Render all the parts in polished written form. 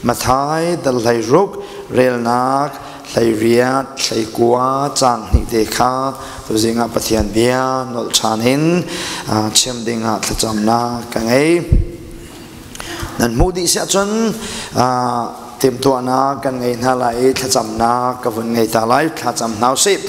Matthai dal 16 relnak 18 19 caang hnih te kha tuzing ah Pathian bia nolh ṭhan in chim ding ah thlacamnak ka ngei. Nan hmuh dih siah cun timhtuahnak kan ngei hna lai i thlacamnak ka vun ngei ta lai. Thlacam hna usih.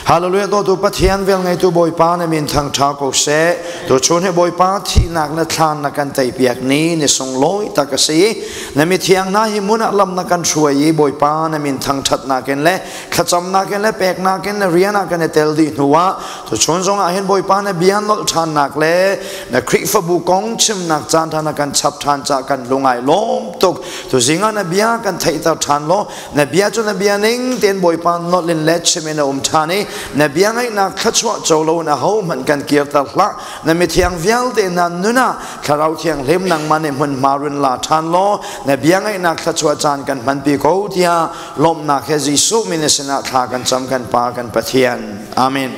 Hallelujah dawtu Pathian vel ngeitu Bawipa na min thangṭha ko seh. Tuchun hi Bawipa thihnak na thlan na kan teipiak ni ni sunglawi tak a si. Na mithiang hna hi hmun ah lam na kan hruai i Bawipa na min thangṭhatnak in le thlacamnak in le peknak in le rian ah kan i tel dih hnu ah tuchun zong ah hin Bawipa na bia nolh ṭhannak le na Khrihfabu kong chimnak caan ṭha na kan chap ṭhan caah kan lungai lawm tuk. Tuzing ah na bia kan theihter ṭhan law na bia cu na bia ning tein Bawipa nolh in le chim in a um ṭhan i na bia ngaihnak thluachuah co lo in ahohmanh kan kirter hlah. Na mithiang vialte hna nun ah Thlarau Thianghlim nangmah nih hmunhma run la ṭhan law na bia ngaihnak thluachuah caan kan hmanpi ko tiah lawmhnak he Jesuh min sinah thla kan cam kan Pa kan Pathian. Amen.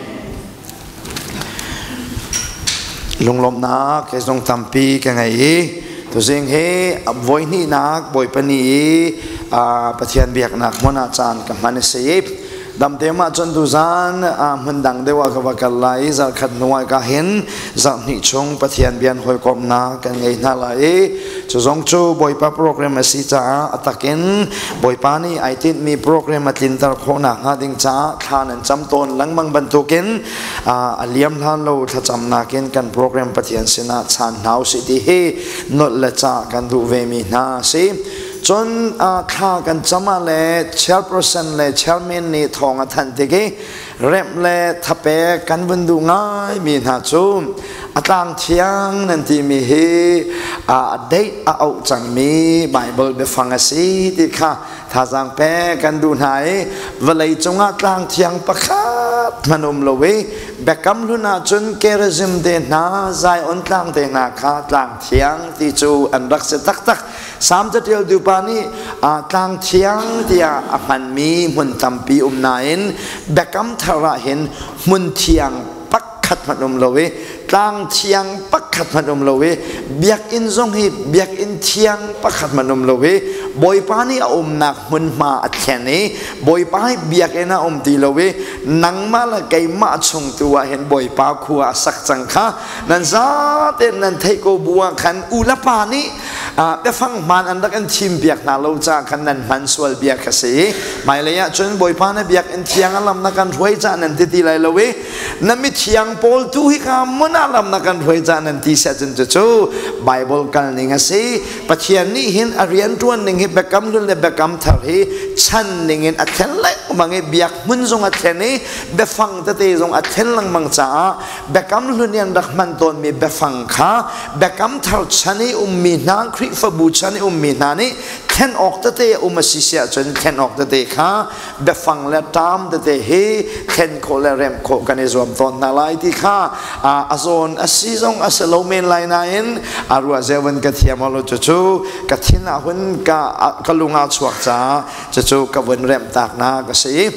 Lunglawmhnak he zong tampi ka ngei i tuzing hi voi hnihnak Bawipa ni i Pathian biaknak hmun ah caan ka hman a si i Damte mah cun tuzan hmun dang deuh ah ka va kal lai i zarhkhat hnu ah ka hin zarhhnih chung Pathian bian hawikomhnak kan ngei hna lai i cu zong cu Bawipa program a si caah a takin Bawipa nih ai tinhmi program a tlinter khawhnak hnga ding caah thla nan cam tawn lengmang bantukin a liam hlan lo thlacamnak in kan program Pathian sinah chaan hna usih ti hi nolh le cah kan duh ve mi hna a si. Cun thla kan cam ah le chairperson le chairman nih thawng a thanh tik i remh le thapek kan vun duh ngaimi hna cu a tlang thiang nan timi hi a date a auh cangmi Bible biafang a si ti kha thazaang pek kan duh hna i vawlei cungah tlang thiang pakhat hmanh um lo i Biakam Hlun ah cun Gerizim te hna Zion tlang te hna kha tlang thiang ti cu an rak si taktak. Salm caṭialtu pa nih tlang thiang tiah a hmanmi hmun tampi um nain Biakam Thar ah hin hmun thiang pakhat hmanh um lo i tlang thiang pakhat hmanh um lo i biakinn zong hi biakinn thiang pakhat hmanh um lo i Bawipa nih a umnak hmunhma a thlen i Bawipa hi biakinn ah um ti lo i nangmah le keimah chung tu ah hin Bawipa khua a sak cang kha nan zatein nan theih ko bu ah khan u le pa nih biafang hmaan an rak in thim piak hna lo caah khan nan hman sual bia kha si. Hmailei ah cun Bawipa na biakinn thiang a lam na kan hruai caah nan ti ti lai lo i na mithiang pawl tu hi ka hmun ah lam na kan hruai caah nan ti seh cun cucu Bible kal ning a si. Pathian nih hin a rian ṭuan ning hi Biakam Hlun le Biakam Thar hi chan ning in a thlen lengmang i biak hmun zong a thlen i biafang tete zong a thlen lengmang caah Biakam Hlun i an rak hman tawnmi biafang kha Biakam Thar chan i ummi hna Khrihfabu chan i ummi hna nih thlen awk tete um a si si ahcun thlen awk tete kha biafang le ṭam tete hi thlen khawh le remh khawh kan i zuam tawn hna lai ti kha a zawn a si zong a si lo men lai nain a ruah zeu in ka thiam lo cucu ka thin ah hun ka ka lung ah chuak caah cucu ka vun remh taknak a si.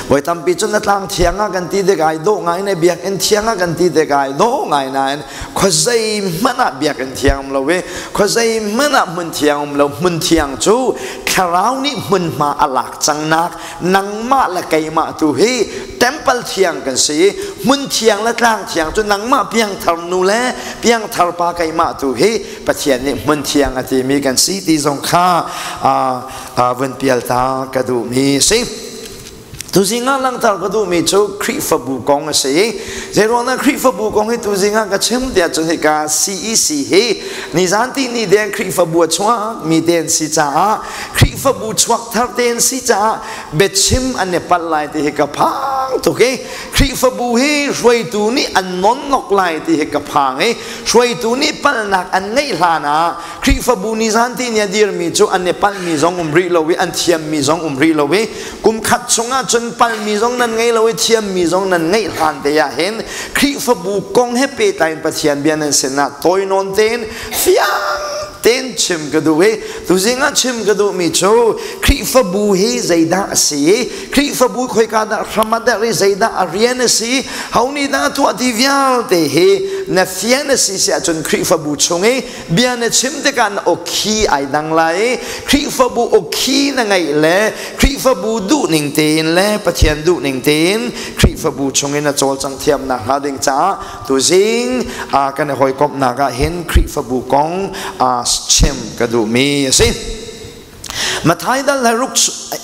Voi tampi cun na tlang thiang ah kan ti tik ai dawh ngai ne biakinn thiang ah kan ti tik ai dawh ngai nain khuazei hmanh ah biakinn thiang um lo i khuazei hmanh ah hmun thiang um lo. Hmun thiang cu thlarau nih hmunhma a lak cangnak nangmah le keimah tu hi temple thiang kan si i hmun thiang le tlang thiang cu nangmah piangthar nu le piangthar pa keimah tu hi Pathian nih hmun thiang a timi kan si ti zong kha vun pial ta ka duhmi si. Tuzing ah langhter ka duhmi cu Khrihfabu kong a si. Zeiruangah Khrihfabu kong hi tuzing ah ka chim tiah cun hika CEC hi nizan ti ni deng Khrihfabu a chuak mi te an si caah Khrihfabu chuak thar te an si caah biachim an i palh lai ti hi ka phang tuk i Khrihfabu hi hruaitu nih an nonnok lai ti hi ka phang i hruaitu nih palhnak an ngeih hlan ah Khrihfabu nizan ti ni a dirmi cu an i palhmi zong um rih lo i an thiammi zong um rih lo i kum khat chungah cun palhmi zong nan ngei lo i thiammi zong nan ngeih hlan te ah hin Khrihfabu kong he pehtlai in Pathian bia nan sinah tawinawn tein fiang tein chim ka duh i tuzing ah chim ka duhmi cu Khrihfabu hi zeidah a si i Khrihfabu khoika dah hram a derh i zeidah a rian a si ho nih dah a tuah ti vialte hi Na fian a si si ahcun Khrihfabu chung i bia na chim tikah na awkhi ai dang lai i Khrihfabu awkhi na ngeih le Khrihfabu duhning tein le Pathian duhning tein Khrihfabu chung in na cawlcang thiamnak hnga ding caah tuzing kan i hawikomhnak ah hin Khrihfabu kong chim ka duhmi a si. Matthai dal le ruk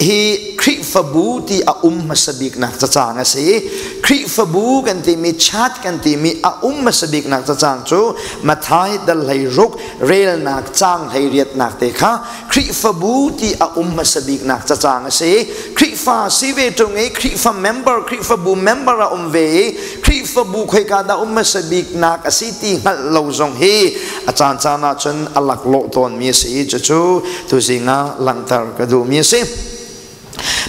hi Khrihfabu ti a um hmasa biknak cacang a si. Khrihfabu kan timi chat kan timi a um hmasa biknak cacang cu Matthai dal hlei ruk relnak cang hlei riatnak te kha Khrihfabu ti a um hmasa biknak cacang a si. Khrihfa si ve ṭung i Khrihfa member Khrihfabu member a um ve i Khrihfabu khoika dah um hmasa biknak a si ti hngalh lo zong hi a caancaan ah cun a laklawh tawnmi a si i cucu tuzing ah langhter ka duhmi a si.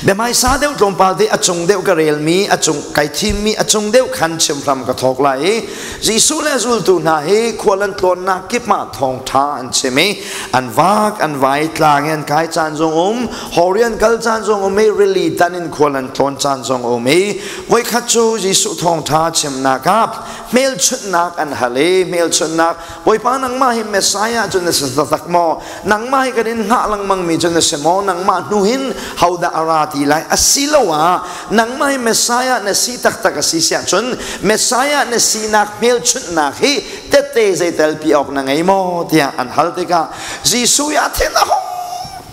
Biahmaisa deuh tlawmpal te a cung deuh ka relmi a cung kai thimmi a cung deuh khan chim hram ka thawk lai i Jesuh le zultu hna hi khual an tlawnnak kip ah thawngṭha an chim i an vak an vai tlang i an kai caan zong um hori an kal caan zong um i rili tan in khual an tlawn caan zong um i voikhat cu Jesuh thawngṭha chimnak ah hmelchunhnak an hal i hmelchunhnak Bawipa nangmah hi Messiah cu na si taktak maw nangmah hi kan in hngah lengmang mi cu na si maw nangmah hnu hin hodah a ra ti lai asiloah nangmah hi Messiah na si taktak a si siah cun Messiah na sinak hmelchunhnak hi tette zeitel pi awk na ngei maw tiah an hal tikah Jesuh i a thin a hung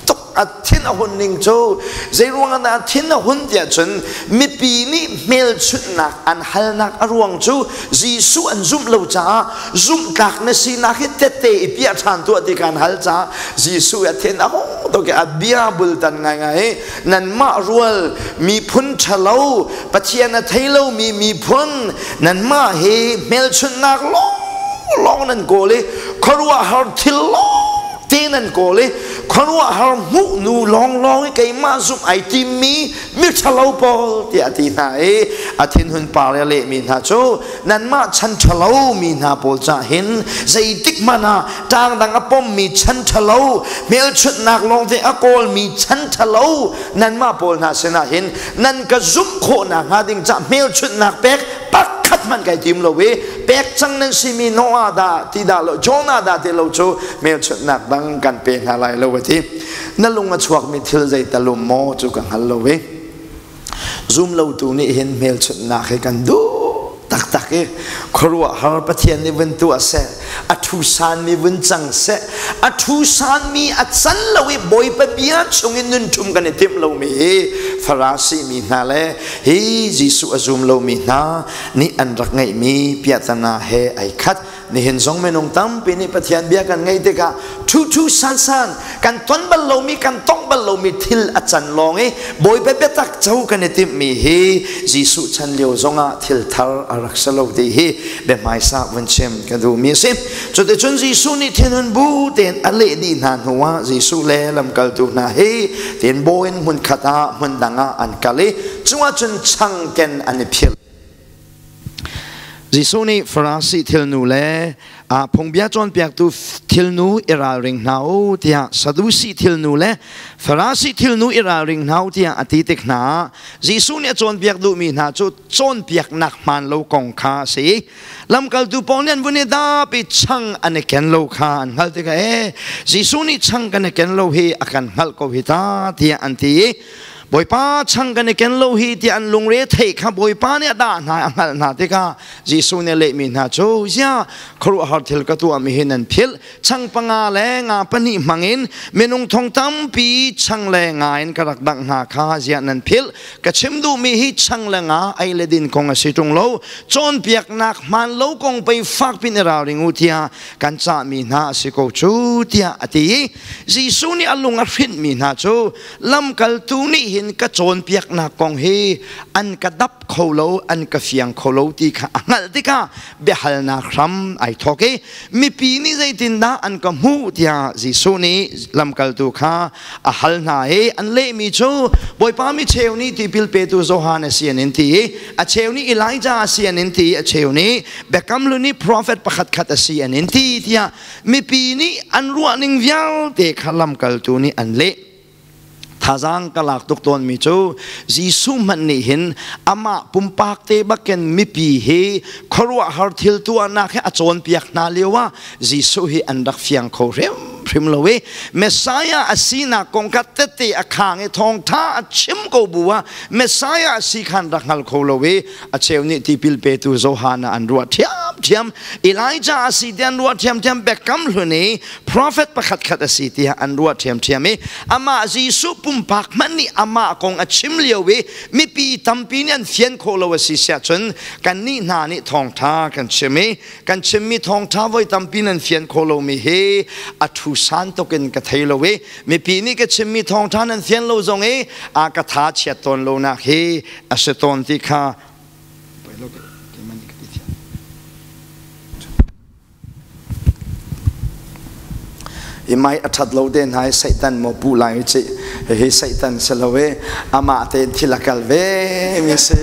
tuk a thin a hun ning cu zeiruang ah dah thin a hun tiah cun mipi nih hmelchunhnak an halnak a ruang cu Jesuh an zumh lo caah zumhtlak na sinak hi tette i piah ṭhan tuah ti kan hal caah Jesuh a thin a hung tuk i a bia bultan ngaingai nanmah rual miphun ṭhalo Pathian a thei lomi miphun nanmah hi hmelchunhnak lawng lawng nan kawl i khuaruahhar thil lawng te nan kawl i khuaruahhar hmuh nu lawnglawng i keimah zumh ai timmi miṭhalo pawl tiah a ti hna i a thinhun par i a lehmi hna cu nanmah chan ṭhalo mi hna pawl cah hin zeitik hmanh ah ṭangdang a pommi chan ṭhalo hmelchunhnak lawngte a kawlmi chan ṭhalo nanmah pawl hna sinah hin nan ka zumh khawh nakhnga ding cah hmelchunhnak pek pakhat hmanh kai tim lo i pek cang nan simi Noah dah ti dah lo Jonah dah ti lo cu hmelchunhnak dang kan pe hna lai lo a ti na lung a chuakmi thil zei talum maw cu ka hngal lo i zum lotu nih hin hmelchunhnak hi kan duh taktak i khuaruahhar Pathian nih vun tuah seh a thu sanmi vun cang seh a thu sanmi a can lo i Bawipa bia chungin nun ṭhum kan i timh lomi hi Farasi mi hna le hi Jesuh a zum lomi hna nih an rak ngeihmi piahtana he ai khat nihin zong minung tampi nih Pathian bia kan ngeih tikah thu thu san san kan ton bal lomi kan tong bal lomi thil a can lawng i Bawipa biatak co kan i timhmi hi Jesuh chan lio zongah thil thar a rak si lo ti hi biahmaisa vun chim ka duhmi a si cuticun Jesuh nih thinhun bu tein a leh dih hna hnuah Jesuh le lamkaltu hna hi tin bawi in hmun khat ah hmun dang ah an kal i cungah cun changken an i philh Jesuh nih Farasi thilnu le phungbia cawnpiaktu thilnu i ralring hna u tiah Sadusi thilnu le Farasi thilnu i ralring hna u tiah a ti tik hna ah Jesuh nih a cawnpiak duhmi hna cu cawnpiaknak hmaan lo kong kha a si. Lamkaltu pawl nih an vun i dap i chang an i ken lo kha an hngalh tikah ee Jesuh nih chang kan i ken lo hi a kan hngalh ko hi ta tiah an ti i Bawipa chang kan i ken lo hi tiah an lungre theih kha Bawipa nih a dah hna a hngalh hna tikah Jesuh nih a lehmi hna cu ziah khuaruahhar thil ka tuahmi hi nan philh chang panga le nga pahnih hmangin minung thong tampi chang le nga in ka rak dangh hna kha ziah nan philh ka chim duhmi hi chang le nga ei le din kong a si ṭung lo cawnpiaknak hmaan lo kong pei fak pin i ralring u tiah kan cahmi hna a si ko cu tiah a ti i Jesuh nih a lung a hrinhmi hna cu lamkaltu nih hin ka cawnpiaknak kong hi an ka dap kho lo an ka fiang kho lo ti kha a hngalh tikah biahalnak hram ai thawk i mipi nih zeitindah an ka hmuh tiah Jesuh nih lamkaltu kha a hal hna i an lehmi cu Bawipa mi cheu nih tipil petu Johan a si an in ti i a cheu nih Elijah a si an in ti i a cheu nih Biakam Hlun i profet pakhat khat a si an in ti tiah mipi nih an ruahning vialte kha lamkaltu nih an leh. Thazaang ka lak tuk tawnmi cu Jesuh hmanh nih hin amah pumpak te bakin mipi hi khuaruahhar thil tuahnak hi a cawnpiak hna lio ah Jesuh hi an rak fiang kho hrimhrim lo i Messiah a sinak kong kha tette a khang i thawngtha a chim ko bu ah Messiah a si khan rak hngal kho lo i a cheu nih tipil petu Johan ah an ruah ṭhiamṭhiam. Elijah a si ti an ruah ṭhiamṭhiam. Biakam Hlun i prophet pakhat khat a si tiah an ruah ṭhiamṭhiam i amah Jesuh pumpak hmanh nih amah kong a chim lio i mipi tampi nih an fian khawh lo a si siah cun kannih hna nih thawngṭha kan chim i kan chimmi thawngṭha voi tampi nan fian khawh lomi hi a thu san tuk in ka thei lo i mipi nih ka chimmi thawngṭha nan fian lo zong i a ka tha chiat tawn lonak hi a si tawn ti kha. I mai a ṭhat lo te hna i Satan maw puh lai ci hihi Satan si lo i amah tein thil a kal ve mi si.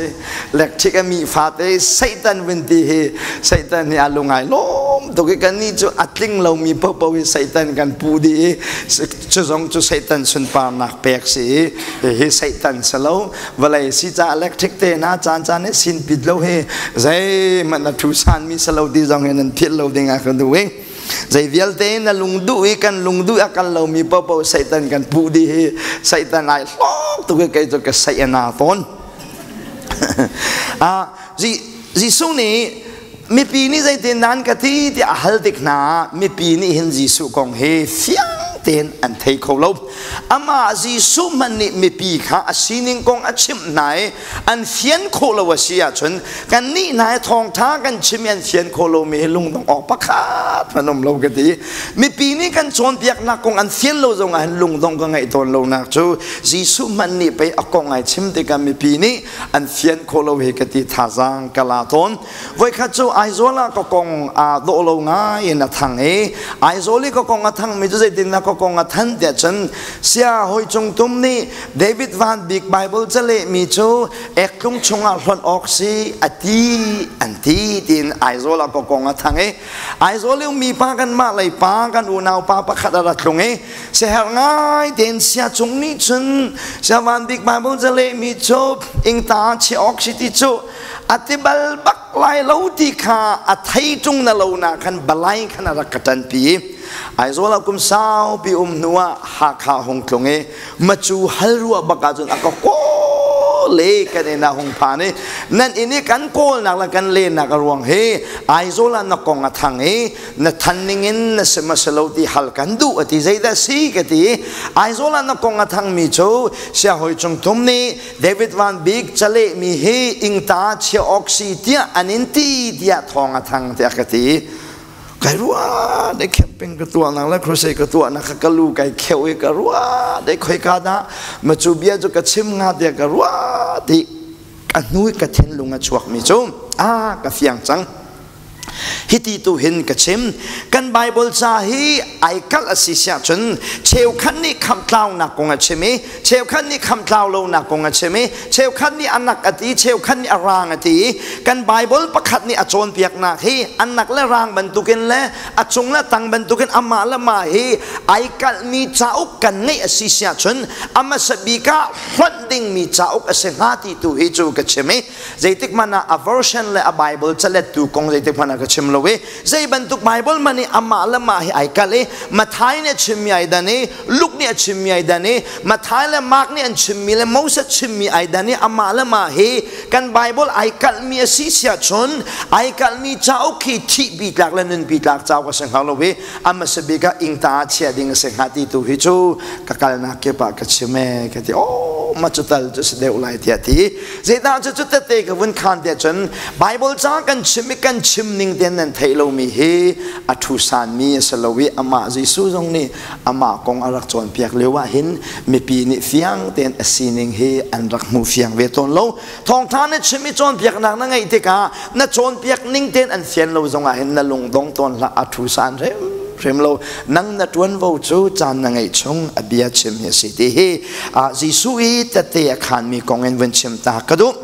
Electric a mi fate Satan vun ti hi Satan hi a lungai lawm tuk i kannih cu a tling lomi paohpaoh hi Satan kan puh dih i cu zong cu Satan sunparnak pek si i hihi Satan si lo. Vawlei si ca electric te hna caan caan i sin pit lo hi zeihmanh a thu sanmi si lo ti zong hi nan philh lo ding ah ka duh i zei vialte na lungduh i kan lungduh a kal lomi paohpaoh Satan kan puh dih hi Satan ai hlawk tuk i kei cu ka saih a na tawn. Jesuh nih mipi nih zeitin nan ka ti tiah a hal tik hna ah mipi nih hin Jesuh kong hi fiang tein an thei kho lo. Amah Jesuh hmanh nih mipi kha a sining kong a chimh hna i an fian khawh lo a si ahcun kannih hna hi thawngṭha kan chim i an fian khawh lomi hi lungdong awk pakhat hmanh um lo ka ti. Mipi nih kan cawnpiaknak kong an fian lo zong ah hin lungdong ka ngeih tawn lonak cu Jesuh hmanh nih pei a kong ai chim tikah mipi nih an fian khawh lo hi ka ti thazaang ka la tawn. Voikhat cu Aizawl ah ka kong aa dawh lo ngai in a thang i Aizawl i ka kong a thangmi cu zeitindah ka kong a than tiah cun sia hoi cung tum nih David Van Bik Bible calehmi cu ektlung chungah hlonh awk si a ti an ti tiin Aizawl ah ka kong a thang i Aizawl i ummi pa kanmah lei pa kan unau pa pakhat a ra tlung i siaherh ngai tein sia cung nih cun sia Van Bik Bible calehmi cu ingta chia awk si ti cu a ti bal bak lai lo ti kha a thei ṭung na lo na khan balai khan a rak ka ṭanpi. Aizawl ah kum saupi um hnu ah Hakha hung tlung i macu hal ruah bak ahcun a ka kawl i kan inn ah hung phan i nan inn i kan kawlnak le kan lennak a ruang hi Aizawl ah na kong a thang i na than ning in na si ma si lo ti hal kan duh a ti. Zeidah si ka ti. Aizawl ah na kong a thangmi cu siahawi cung thum nih David Van Bik calehmi hi ingta chia awk si tiah an in ti tiah thawng a thang tiah ka ti. Kai rua dei camping ka tuahnak le crusade ka tuahnak kha ka lu kai kheu i ka rua dei khoi ka dah ma cu bia cu ka chim nga tiah ka rua ti ka hnu i ka thinlung a chuakmi cu a ka fiang cang. Hiti tu hin ka chim. Kan Bible ca hi ai kalh a si siah cun cheukhat nih khamhtlaunak kong a chim i cheukhat nih khamhtlau lonak kong a chim i cheukhat nih anak a ti, cheukhat nih a rang a ti i kan Bible pakhat nih a cawnpiaknak hi anak le rang bantukin le a cung le tang bantukin amah le mah hi ai kalhmi cauk kan ngeih a si siah cun a hmasa bik ah hlonh dingmi cauk a si hnga ti tu hi cu ka chim i zeitik hmanh ah a version le a Bible calettu kong zeitik hmanh ah ka chim lo i zei bantuk Bible man i amah le mah hi ai kal i Matthai nih a chimmi ai dan i Luke nih a chimmi ai dan i Matthai le Mark nih an chimmi le Moses chimmi ai dan i amah le mah hi kan Bible ai kalhmi a si siah cun ai kalhmi cauk hi thihpi tlak le nunpi tlak cauk a si hnga lo i a hmasa bik ah ingta ah chiah ding a si hnga ti tu hi cu ka kalnak kip ah ka chim e ka ti. Oh, ma cu tal cu si deuh lai tiah ti. Zeidah cu cu tete ka vun khan tiah cun Bible ca kan chim i kan chim ning ten nan theih lomi hi a thu sanmi a si lo i amah Jesuh zong nih amah kong a rak cawnpiak lio ah hin mipi nih fiang tein a sining hi an rak hmu fiang ve tawn lo. Thawngtha na chim i cawnpiaknak na ngeih tikah na cawnpiak ning tein an fian lo zong ah hin na lung dong tawn hlah, a thu san hrim hrim lo. Nang na ṭuanvo cu caan na ngeih chung a bia chim hi a si ti hi Jesuh i tette a khanmi kong in vun chim ta ka duh.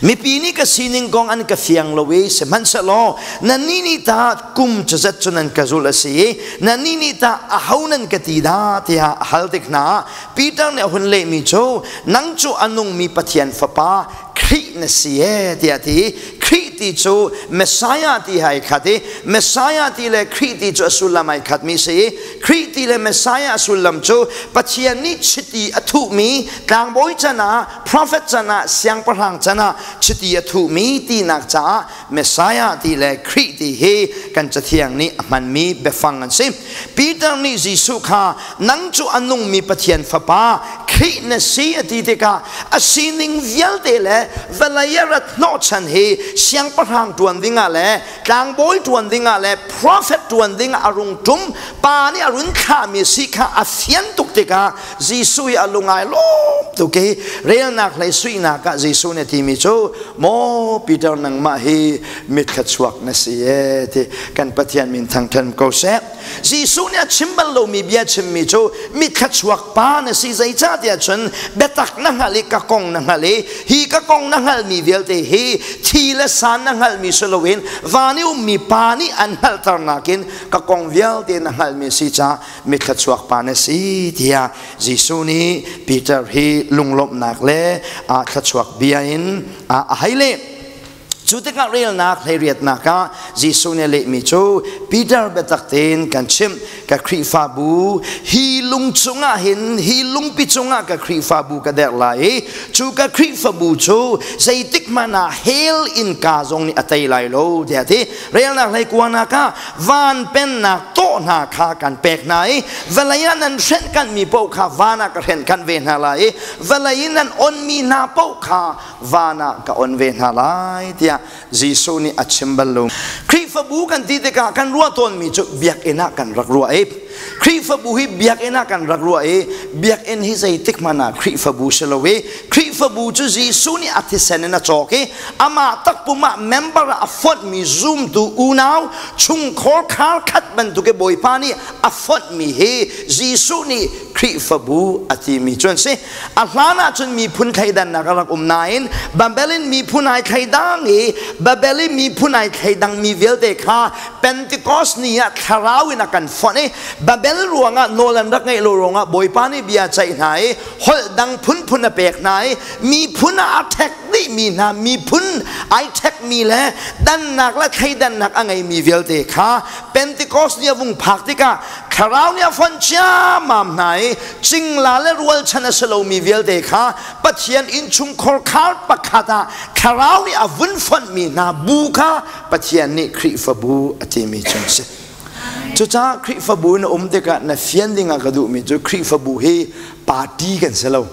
Mipi nih ka sining kong an ka fiang lo i sihmanhsehlaw nannih nih tah kum cazet cu nan ka zulh a si i nannih nih tah aho nan ka ti dah tiah a hal tik hna ah Peter nih a hun lehmi cu nang cu a nungmi Pathian Fapa Khrih na si ee tiah a ti. Khrih ti cu Messiah ti he ai khat i Messiah ti le Khrih ti cu a sullam ai khatmi si i Khrih ti le Messiah a sullam cu Pathian nih chiti a thuhmi tlangbawi can ah prophet can ah siangpahrang can ah chiti a thuhmi tinak caah Messiah ti le Khrih ti hi kan cathiang nih a hmanmi biafang an si. Peter nih Jesuh kha nang cu a nungmi Pathian fapa Khrih na si a ti tikah a sining vialte le vawlei a rat hnawhchan hi siangpahrang ṭuan dingah le tlangbawi ṭuan dingah le prophet ṭuan dingah a rung ṭum pa nih a run thlahmi si kha a fian tuk tikah Jesuh i a lungai lawm tuk i relnak hlei suihnak ah Jesuh nih a timi cu maw Peter nangmah hi mitthla na si e ti kan Pathian min thangṭhan ko seh. Jesuh nih a chim bal lomi bia chimmi cu mitthla chuak pa na si zeicahtiah cun biatak na hngalh i ka kong na hngalh i hi ka kong na hngalhmi vialte hi thi le san na hngalhmi si loin van i ummi pa nih an hngalhternak in ka kong vialte na hngalhmi si caah mitthla pa na si tiah Jesuh nih Peter hi lunglawmhnak le thluachuak bia in a hei leh. Cu tikah relnak hleiriatnak ah Jesuh nih a lehmi cu Peter biatak tein kan chimh ka Khrihfabu hi lung cungah hin hi lungpi cungah ka Khrihfabu ka derh lai i cu ka Khrihfabu cu zeitik hmanh ah hell innka zong nih a tei lai lo tiah a ti. Relnak hleikuanak ah van pennak tawh hna kha kan pek hna i vawlei ah nan hrenhkanhmi paoh kha van ah ka hrenhkanh ve hna lai i vawlei in nan onmi hna paoh kha van ah ka on ve hna lai tiah Jesuh nih a chim bal lo. Khrihfabu kan ti tikah kan ruah tawnmi cu biakinn ah kan rak ruah i Khrihfabu hi biakinn ah kan rak ruah i biakinn hi zeitik hmanh ah Khrihfabu si lo i Khrihfabu cu Jesuh nih a thisen in a cawk i amah takpum ah member ah a fonhmi zumtu unau chungkhor khar khat bantuk i Bawipa nih a fonhmi hi Jesuh nih Khrihfabu a timi cu an si. A hlan ahcun miphun thleidannak a rak um nain Babel in miphun ai thleidang i Babel i miphun ai thleidangmi vialte kha Pentecost ni ah thlarau in a kan fonh i Babel ruangah nawl an rak ngeih lo ruangah Bawipa nih bia ceih hna i holh dang phunphun a pek hna i miphun ah a ṭhek dihmi hna miphun ai ṭhekmi le dannak le thleidannak a ngeimi vialte kha Pentecost ni a vung phak tikah thlarau nih a fonh ciammam hna i cingla le rualchan a si lomi vialte kha Pathian innchungkhar khar pakhat ah thlarau nih a vun fonhmi hna bu kha Pathian nih Khrihfabu a timi cu a si. Cucaah Khrihfabu na um tikah na fian dingah ka duhmi cu Khrihfabu hi party kan si lo.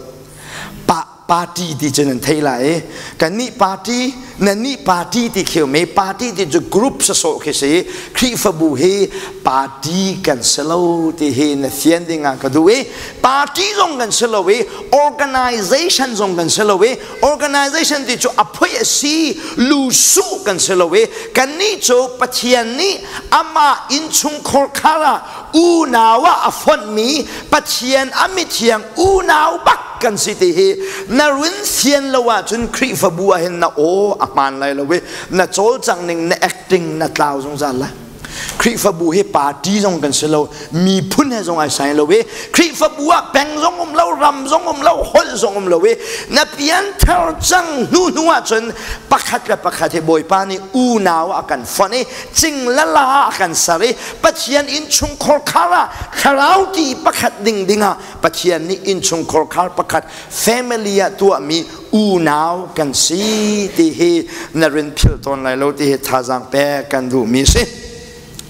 Pa party ti cu nan theih lai i kannih party nannih party ti khi um i party ti cu group sasawh khi si Khrihfabu hi party kan si lo ti hi na fian ding ah ka duh i party zong kan si lo i organization zong kan si lo i organization ti cu a phoi a si lusu kan si lo i kannih cu Pathian nih amah innchungkhar khar ah unau ah a fonhmi Pathian a mithiang unau bak kan si ti hi na run fian lo ahcun Khrihfabu ah hin na aw a hmaan lai lo i na cawlcangh ning na acting na tlau zungzal lai. Khrihfabu hi party zong kan si lo miphun he zong ai sai lo i Khrihfabu ah peng zong um lo ram zong um lo holh zong um lo i na pianthar cang hnu hnu ahcun pakhat le pakhat hi Bawipa nih unau a kan fonh i cing lala a kan ser i Pathian innchungkhar khar ah thlarau ti pakhat ding dingah Pathian nih innchungkhar khar pakhat family ah tuahmi unau kan si ti hi na rin philh tawn lai lo ti hi thazaang pek kan duhmi si.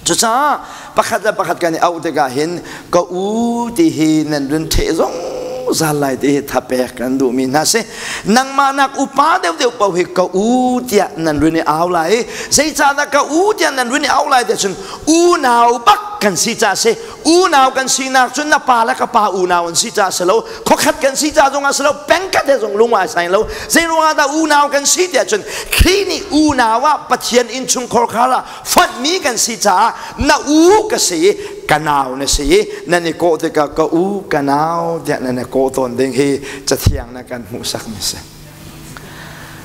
Cucaah pakhat le pakhat kan i auh tikah hin ka u ti hi nan run theh zungzal lai ti hi thapek kan duhmi hna si. Nangmah nak upa deuhdeuh paoh hi ka u tiah nan run i au lai i zeicahdah ka u tiah nan run i au lai tiah cun unau bak kan si ca si unau kan sinak cun na pa le ka pa unau an si ca si lo khuakhat kan si ca zong ah si lo pengkhat he zong lung ai sai lo zei ruangah dah unau kan si tiah cun Khrih nih unau ah Pathian innchungkhar khar ah fonhmi kan si caah na u ka si i ka nau na si i nan i kawh tikah ka u ka nau tiah nan i kawh tawn ding hi cathiang na kan hmuhsakmi si.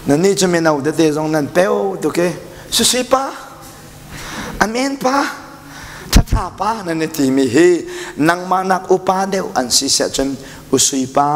Nannih cu mino tete zong nan peu tuk i sisi pa, amen pa, thatha pa nan i timi hi nangmah nak upa deuh an si siah cun usui pa,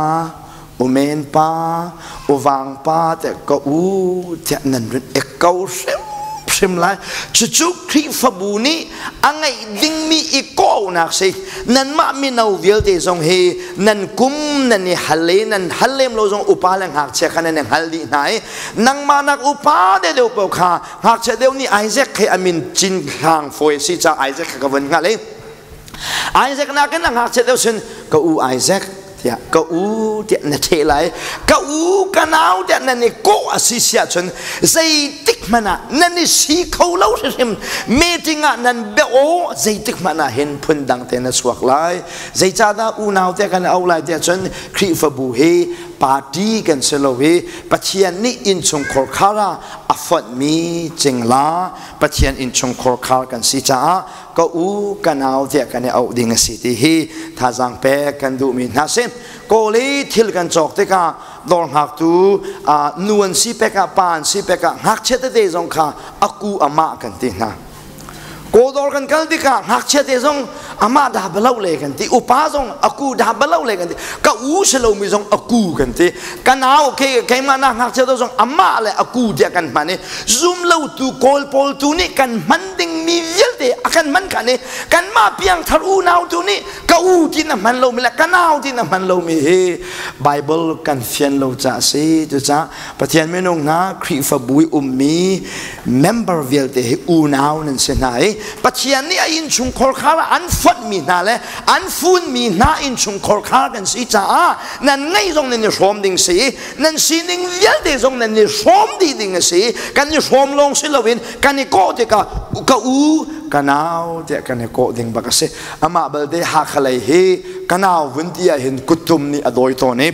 umen pa, uvang pa te ka u tiah nan run ek ko hrimhrim lai. Cucu Khrihfabu nih a ngeih dingmi i kawhnak si. Nanmah mino vialte zong hi nan kum nan i hal i nan hal lem lo zong upa le ngakchia kha nan i hngal dih hna i nangmah nak upa deuh deuh paoh kha ngakchia deuh nih Isaac he a min cin hlang fawi a si caah Isaac kha ka vun hngalh i Isaac nakin a ngakchia deuh sin ka u Isaac tiah ka u tiah na ṭheh lai, ka u ka nau tiah nan i kawh a si si ahcun zeitik hmanh ah nan i si kho lo hrimhrim. Meeting ah nan bia aw zeitik hmanh ah hin phundang te na chuak lai. Zeicahdah unau tiah kan auh lai tiah cun Khrihfabu hi party kan si lo i Pathian nih innchungkhar khar ah a fonhmi cingla Pathian innchungkhar khar kan si caah ka u ka nau tiah kan i auh ding a si ti hi thazaang pek kan duhmi hna si. Kawl i thil kan cawk tikah dawr hngaktu nu an si pek ah, pa an si pek ah, ngakchia tete zong kha aku amah kan ti hna. Kawl dawr kan kal tikah ngakchia te zong amah dah balo le kan ti, upa zong aku dah balo le kan ti, ka u si lomi zong aku kan ti, ka nau ke keimah na ngakchia te zong amah le aku tiah kan hman i zum lotu Kawl pawl tu nih kan hman dingmi vialte a kan hman khan i kanmah piangthar unau tu nih ka u ti na hman lomi le ka nau ti na hman lomi hi Bible kan fian lo caah si. Cucaah Pathian minung hna, Khrihfabu i ummi member vialte hi unau nan si hna i Pathian nih a innchungkhar khar ah an fonhmi hna le an funmi hna innchungkhar khar kan si caah nan ngeih zong nan i hrawm ding si i nan sining vialte zong nan i hrawm dih ding a si. Kan i hrawm lawng si loin kan i kawh tikah ka u ka nau tiah kan i kawh ding bak a si. Amah balte Hakha lei hi ka nau vun ti ah hin kuttum nih a dawi tawn i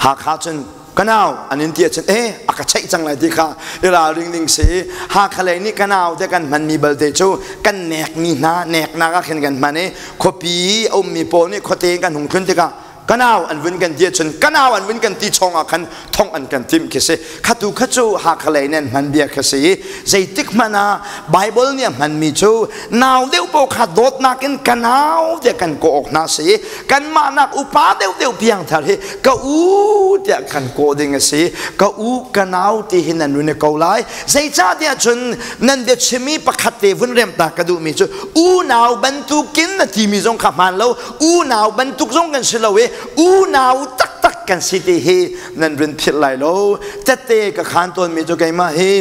Hakha cun ka nau an in ti ahcun e a ka cheih cang lai ti kha i ralring ding si. Hakha lei nih ka nau te kan hmanmi balte cu kan nekmi hna neknak ah khin kan hman i khuapi a ummi pawl nih khuate in kan hung tlun tikah kanau an vun kan ti ahcun kanau an vun kan ti chong ah khan thong an kan timh khi si. Khatu kha cu Hakha lei nen hman bia kha si i zeitik hmanh ah Bible nih a hmanmi cu nau deuh paoh kha dawtnak in kanau tiah kan kawh awk hna si i kanmah nak upa deuh deuh piangthar hi ka u tiah kan kawh ding a si. Ka u ka nau ti hi nan run i ko lai. Zeicahtiah cun nan biachimi pakhat te vun rem ta ka duhmi cu unau bantukin na timi zong kha hmaan lo, unau bantuk zong kan si lo i unau taktak kan si ti hi nan run philh lai lo. Tette ka khaan tawnmi cu keimah hi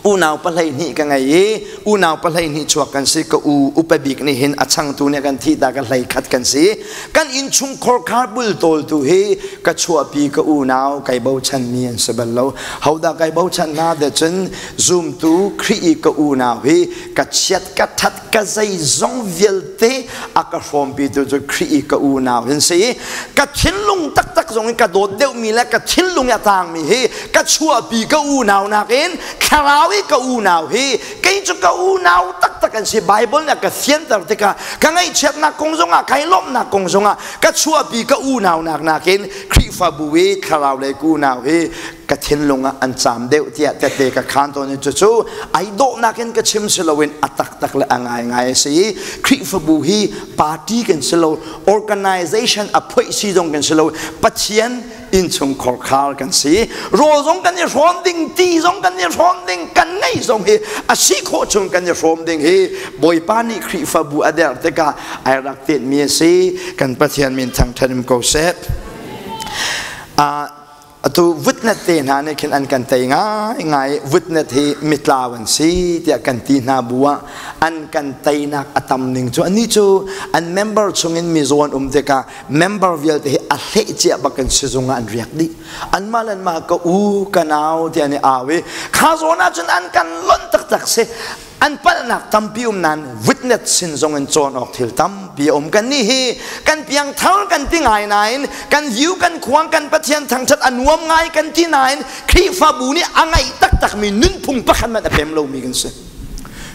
unau 12 ka ngei i unau 12 chuak kan si. Ka u upa bik nih hin a changtu nih kan thih ta ka 11 kan si. Kan innchungkhar khar bul tawltu hi ka chuahpi ka unau kai bochanmi an si bal lo. Hodah kai bochan hna de cun zumtu Khrih i ka unau hi ka chiat ka that ka zeizong vialte a ka hrawmpitu cu Khrih i ka unau hin si. Ka thinlung taktak zong in ka dawt deuhmi le ka thinlung i a tangmi hi ka chuahpi ka unau nakin thlarau i ka unau hi kei cu ka unau taktak an si. Bible nih a ka fianter tikah ka ngaihchiatnak kong zongah kai lawmhnak kong zongah ka chuahpi ka unau nak nakin Khrihfabu i thlarau lei ka unau hi ka thinlung ah an caam deuh tiah tette ka khaan tawn i cucu ai dawhnak in ka chim si loin a taktak le a ngaingai a si i Khrihfabu hi party kan si lo, organization a phoih si zong kan si lo, Pathian innchungkhar khar kan si. Rawl zong kan i hrawm ding, ti zong kan i hrawm ding, kan ngeih zong hi a si khawh chung kan i hrawm ding hi Bawipa nih Khrihfabu a derh tikah ai rak tinhmi a si. Kan Pathian min thangṭhat um ko seh. Atu vutnet te hna nih khin an kan tei ngaingai. Vutnet hi mitlau an si tiah kan ti hna bu ah an kan teinak a tam ning cu annih cu an member chungin mizaw an um tikah member vialte hi a hleh cia bak in sizung ah an riak dih. Anmah le anmah ka u ka nau tiah an i au i kha zawn ah cun an kan lonh taktak si. An palhnak tampi um nain witness sin zong in cawn awk thil tampi a um. Kan nih hi kan piangthar kan ti ngai nain kan view kan khuang kan Pathian thangṭhat a nuam ngai kan ti nain Khrihfabu nih a ngeih taktakmi nunphung pakhat hmanh a pem lomi kan si.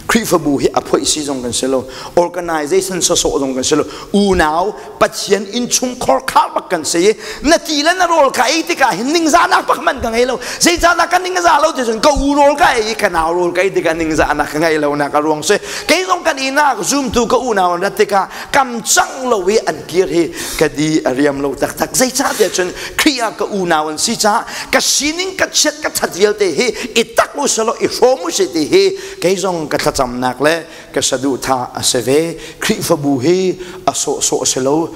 Khrihfabu hi a phoih si zong kan si lo, organization sawsawh zong kan si lo, unau Pathian innchungkhar khar bak kan si. Na ti le na rawl ka ei tikah hin ningzahnak bak man ka ngei lo. Zeicahdah ka ning a za lo ti cun ka u rawl ka ei i ka nau rawl ka ei tikah ningzahnak ka ngei lo nak a ruang si. Kei zong kan inn ah zumtu ka unau an rat tikah kam cang lo i an kir hi ka di a riam lo taktak. Zeicahtiah cun Khrih ah ka unau an si caah ka sining ka chiat ka that vialte hi i tak u selaw i hrawm u si ti hi kei zong ka thlacamnak le ka saduhthah a si ve. Khrihfabu hi a sawhsawh a si lo.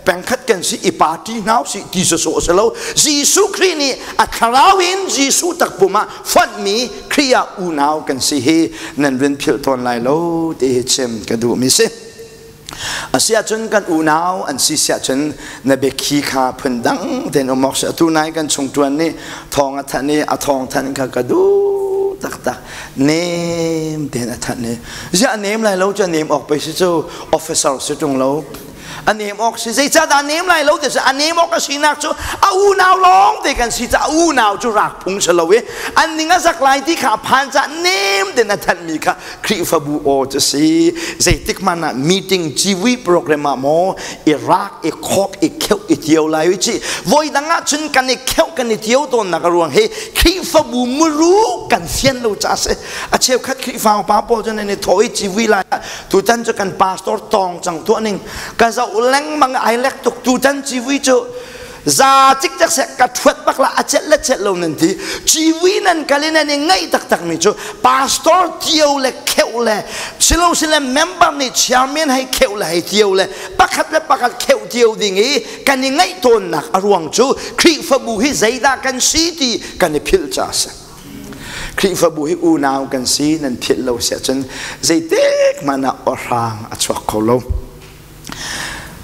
Pengkhat kan si i party hna usih ti sawsawh a si lo. Jesuh Khrih nih a thlarau in Jesuh takpum ah fonhmi Khrih ah unau kan si hi nan vun philh tawn lai lo ti hi chim ka duhmi si. Asiahcun kan unau an si siahcun na biakhi kha phundang tein um awk si. Atu nai kan chungṭuan nih thawng a thanh i a thawng thanh kha ka duh taktak. Nem tein a thanh i ziah a nem lai lo cu a nem awk pei si cu officer si ṭung lo. A nem awk si zeicahdah a nem lai lo ti si a nem awk a sinak cu a unau lawng te kan si caah a unau cu rak phung si lo i an ning a zak lai ti kha a phan caah nem tein a thanhmi kha Khrihfabu aw cu si. Zeitik hmanh ah meeting civui program ah maw i rak i khok i kheuh i tio lai u ci. Voi dang ah cun kan i kheuh kan i tio tawnnak a ruang hi Khrihfabu muru kan fian lo ca si. A cheukhat Khrihfa upa pawl cu nan i thawh i civui lai ah tutan cu kan pastor tawng cang tuah ning ka zoh lengmang ai lek tuk tutan civui cu za cikcek seh ka ṭhuat bak la a celh le celh lo nan ti. Civui nan kal i nan i ngaih taktak mi cu pastor tio le kheuh le silo sile member nih chairman hei kheuh le hei tio le pakhat le pakhat kheuh tio ding i kan i ngaih tawnnak a ruang cu Khrihfabu hi zeidah kan si ti kan i philh ca a si. Khrihfabu hi unau kan si nan philh lo siah cun zeitik hmanh ah awhrang a chuak kho lo.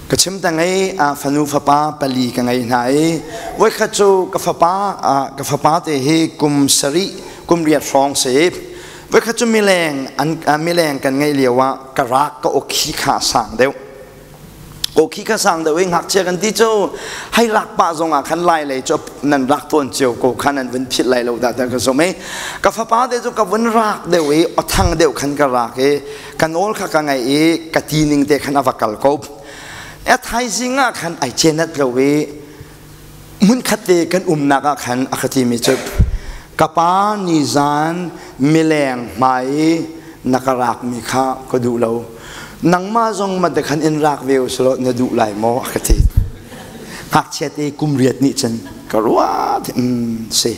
Ka chim ta ngei fanu fapa pali ka ngei hna i voikhat cu ka fapa ka fapa te hi kum sarih kum riat hrawng si. Voikhat cu mileng an mileng kan ngeih lio ah ka rak ka awkhi kha a sang deuh awkhi kha sang deuh i ngakchia kan ti cu hei rak pah zong ah khan lai lei cu nan rak tawn cio ko kha nan vun philh lai lo dah ka zum i ka fapa te cu ka vun rak deuh i aw thang deuh khan ka rak i ka nawl kha ka ngaih i ka ti ning te khan a va kal ko. A thaizing ah khan ai cenat lo i hmunkhat te kan umnak ah khan a ka timi cu, ka pa, nizan mileng hmai i na ka rakmi kha ka duh lo, nangmah zong ma te khan in rak ve usulaw na duh lai maw? A ka ti. Ngakchia te kum riat nih cun ka ruat si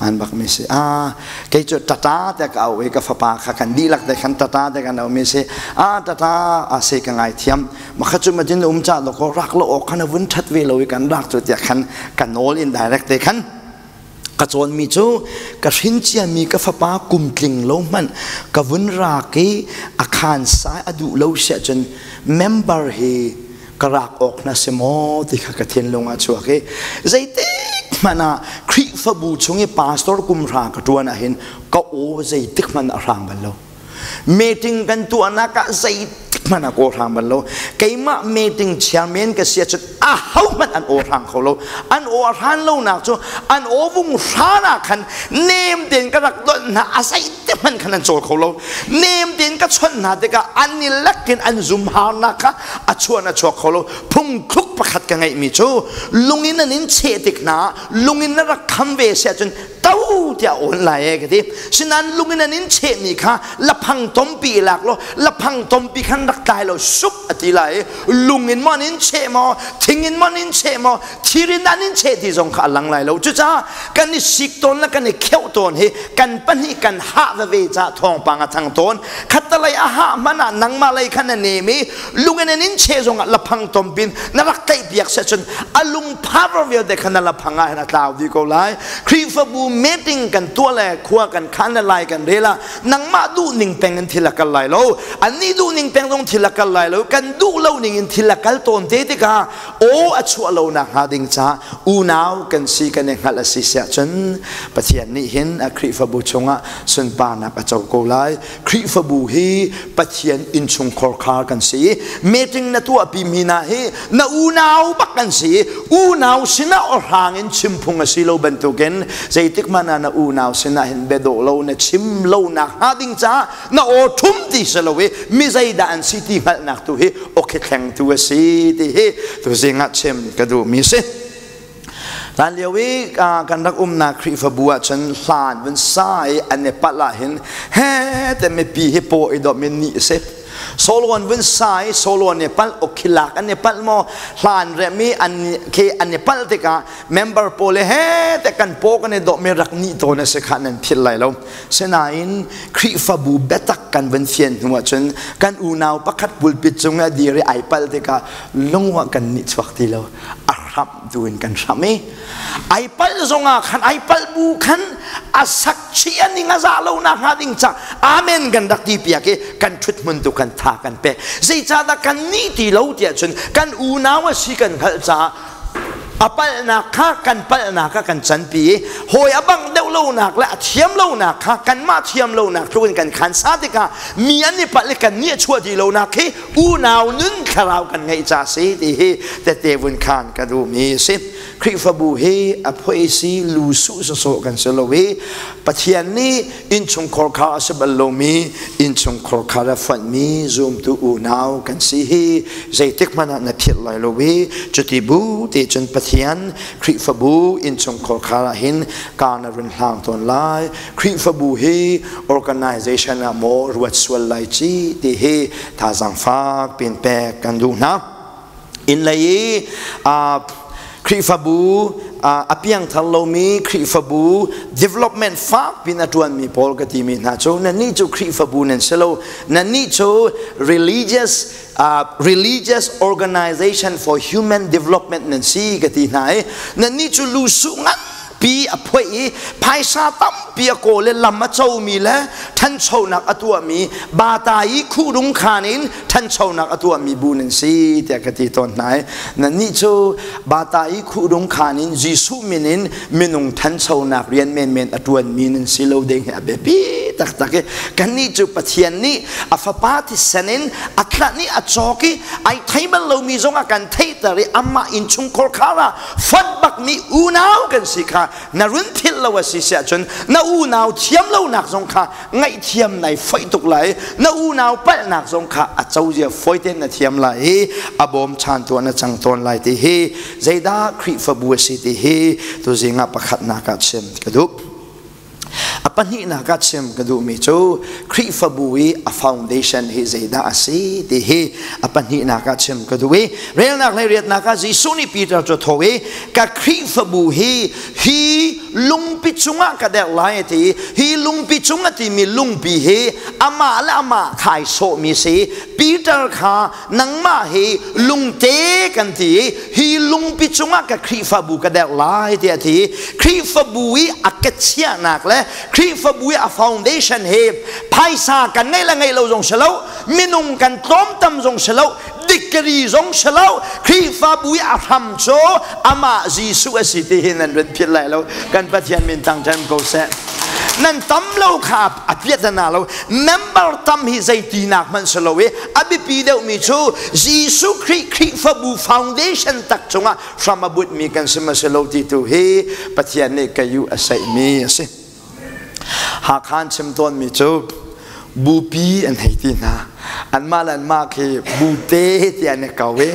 man bak mi si. A kei cu tata te ka au i ka fapa kha kan dihlak te khan tata te kan au mi si. A tata a se ka ngai thiam ma kha cu ma din um cha lo ko rak lo ok khan vun that ve lo i kan rak cu tiah khan ka nawl in direct te khan ka cawn mi cu ka hrin cia mi ka fapa kum tling lo hmanh ka vun rak i a khan sai a duh lo sia cun member hi ka rak awk na si maw ti kha ka thinlung ah chuak i zeitik hmanh ah Khrihfabu chung i pastor kum hra ka ṭuan ah hin ka aw zeitik hmanh a hrang bal lo. Meeting kan tuahnak ah zeitik hmanh ah ka aw hrang bal lo. Keimah meeting chairman ka si ahcun aho hmanh an aw hrang kho lo. An aw a hran lonak cu an aw vung hran ah khan nem tein ka rak donh hna a zeitik hmanh khan an cawl kho lo. Nem tein ka chawnh hna tikah an i lekin an zumharnak kha a chuan a chuak kho lo. Phungthluk pakhat ka ngeihmi cu lungin an in cheh tik hna lungin na rak kham ve si ahcun to tiah awn lai e ka ti. Sinain lungin an in chehmi kha laphang tompi i lak law laphang tompi khan rak tlai lo sup a ti lai i lungin maw an in cheh maw, thing in maw an in cheh maw, thir in an in cheh ti zong kha a lang lai lo. Cucaah kan i sik tawn le kan i kheuh tawn hi kan pahnih kan hah veve caah thawngpang a thang tawn. Khattalei a hah hmanh ah nangmah lei khan a nem i lungin an in cheh zongah laphang tompin na rak tlaihpiak seh cun a lungphar vialte kha na laphang ah hin a tlau dih ko lai. Khrihfabu meeting kan tuah le khua kan khan le lai kan rel ah nangmah duh ning peng in thil a kal lai lo, annih duh ning peng zong thil a kal lai lo, kan duh lo ning in thil a kal tawn te tikah aw a chuah lo nak hnga ding caah unau kan si kan i hngalh a si siah cun Pathian nih hin a Khrihfabu chungah sunparnak a co ko lai. Khrihfabu hi Pathian innchungkhar khar kan si. Meeting na tuahpi mi hna hi na unau Unau bak kan si. Unau sinah awhrang in chim phung a si lo bantukin zeitik hmanh ah na unau sinah hin bia dawh lo na chim lo nak hnga ding caah na aw ṭhum ti si lo i mi zeidah an si ti hngalhnak tu hi awkhi thlengtu a si ti hi tuzing ah chim ka duhmi si. Hlan lio i kan rak umnak Khrihfabu ahcun hlan vun sa i an i palh ahhin he te mipi hi paw i dawm in nih a si. Solon vun sa i Solon i palh okhilak an i palh maw hlan rem i an khi an i palh tikah member pawl he te kan paw kan i dawh mi rak nih tawn a si kha nan philh lai lo. Sinain Khrihfabu biatak kan vun fian hnu ahcun kan unau pakhat pulpit cung i a dir i ai palh tikah lungwa kan nih chuak ti lo. A hramh tu in kan hramh i ai palh zongah khan ai palh bu khan a sak chih a ning a za lo nak hnga ding ca amen kan rak ti piak i kan ṭhut hmun tu kan tha kan pek. Zeicahdah kan nih ti lo tiah cun kan unau a si kan hngalh caah a palhnak kha kan palhnak kha kan canpi i hawi a bangh deuh lonak le a thiam lonak kha kanmah thiam lonak tluk in kan khan sa tikah mi an i palh i kan nih a chuah ti lonak khi unau nun thlarau kan ngeih ca si ti hi tete vun khan ka duhmi a si. Khrihfabu hi a phuai si lu su sawsawh kan si lo i Pathian nih innchungkhar kha a si bal lomi innchungkhar kha a fonhmi zumtu unau kan si hi zeitik hmanh ah na philh lai lo i cuti bu te cun Pathian Khrihfabu innchungkhar kha ah hin ka na run hlang tawn lai. Khrihfabu hi organization ah maw ruat sual lai ci ti hi thazaang fak pin pek kan duh hna. Inn lei i Khrihfabu a piangthar lomi Khrihfabu development fak pin a ṭuanmi pawl ka timi hna cu nannih cu Khrihfabu nan si lo, nannih cu religious organization for human development nan si ka ti hna i nannih cu lusu ngan pi a phoih i phaisa tampi a kawl i lam a comi le ṭhanchonak a tuahmi bata i khuhdung khaan in ṭhanchonak a tuahmi bu nan si tiah ka ti tawn hna i nannih cu bata i khuhdung khaan in Jesuh min in minung ṭhanchonak rian menmen a ṭuanmi nan si lo ding hi a biapi taktak i kannih cu Pathian nih a fapa thisen in a tlanh i a cawk i ai thei bal lomi zong a kan theihter i amah innchungkhar khar ah fonh bakmi unau kan si kha na run philh lo a si siah cun na unau thiam lonak zong kha ngaihthiam nai foih tuk lai, na unau palhnak zong kha a cozia fawi tein na thiam lai i a bawm chan tu na cang tawn lai ti hi zeidah Khrihfabu a si ti hi tuzing ah pakhatnak ah chim ka duh. A pahnihnak ah chim ka duhmi cu Khrihfabu i a foundation hi zeidah a si ti hi a pahnihnak ah chim ka duh i relnak le riatnak ah Jesuh nih Peter cu tho i ka Khrihfabu hi hi lungpi cungah ka derh lai a ti. Hi lungpi cung a timi lungpi hi amah le amah khai sawhmi si. Peter kha nangmah hi lungte kan ti i hi lungpi cungah ka Khrihfabu ka derh lai tiah a ti. Khrihfabu i a kechiahnak le Khrihfabu i a foundation hi phaisa kan ngeih le ngeih lo zong si lo, minung kan tlawmtam zong si lo, degree zong si lo, Khrihfabu i a hram cu amah Jesuh a si ti hi nan run philh lai lo. Kan Pathian min thangṭhat ko seh. Nan tam lo kha a piahtana lo. Member tam hi zeitinak hmanh si lo i a biapi deuhmi cu Jesuh Khrih Khrihfabu foundation tak cungah hram a butmi kan si ma si lo ti tu hi Pathian nih ka yu a saihmi a si. Hakha an chim tawnmi cu bupi an hei ti hna. Anmah le anmah khi bute ti an i ko i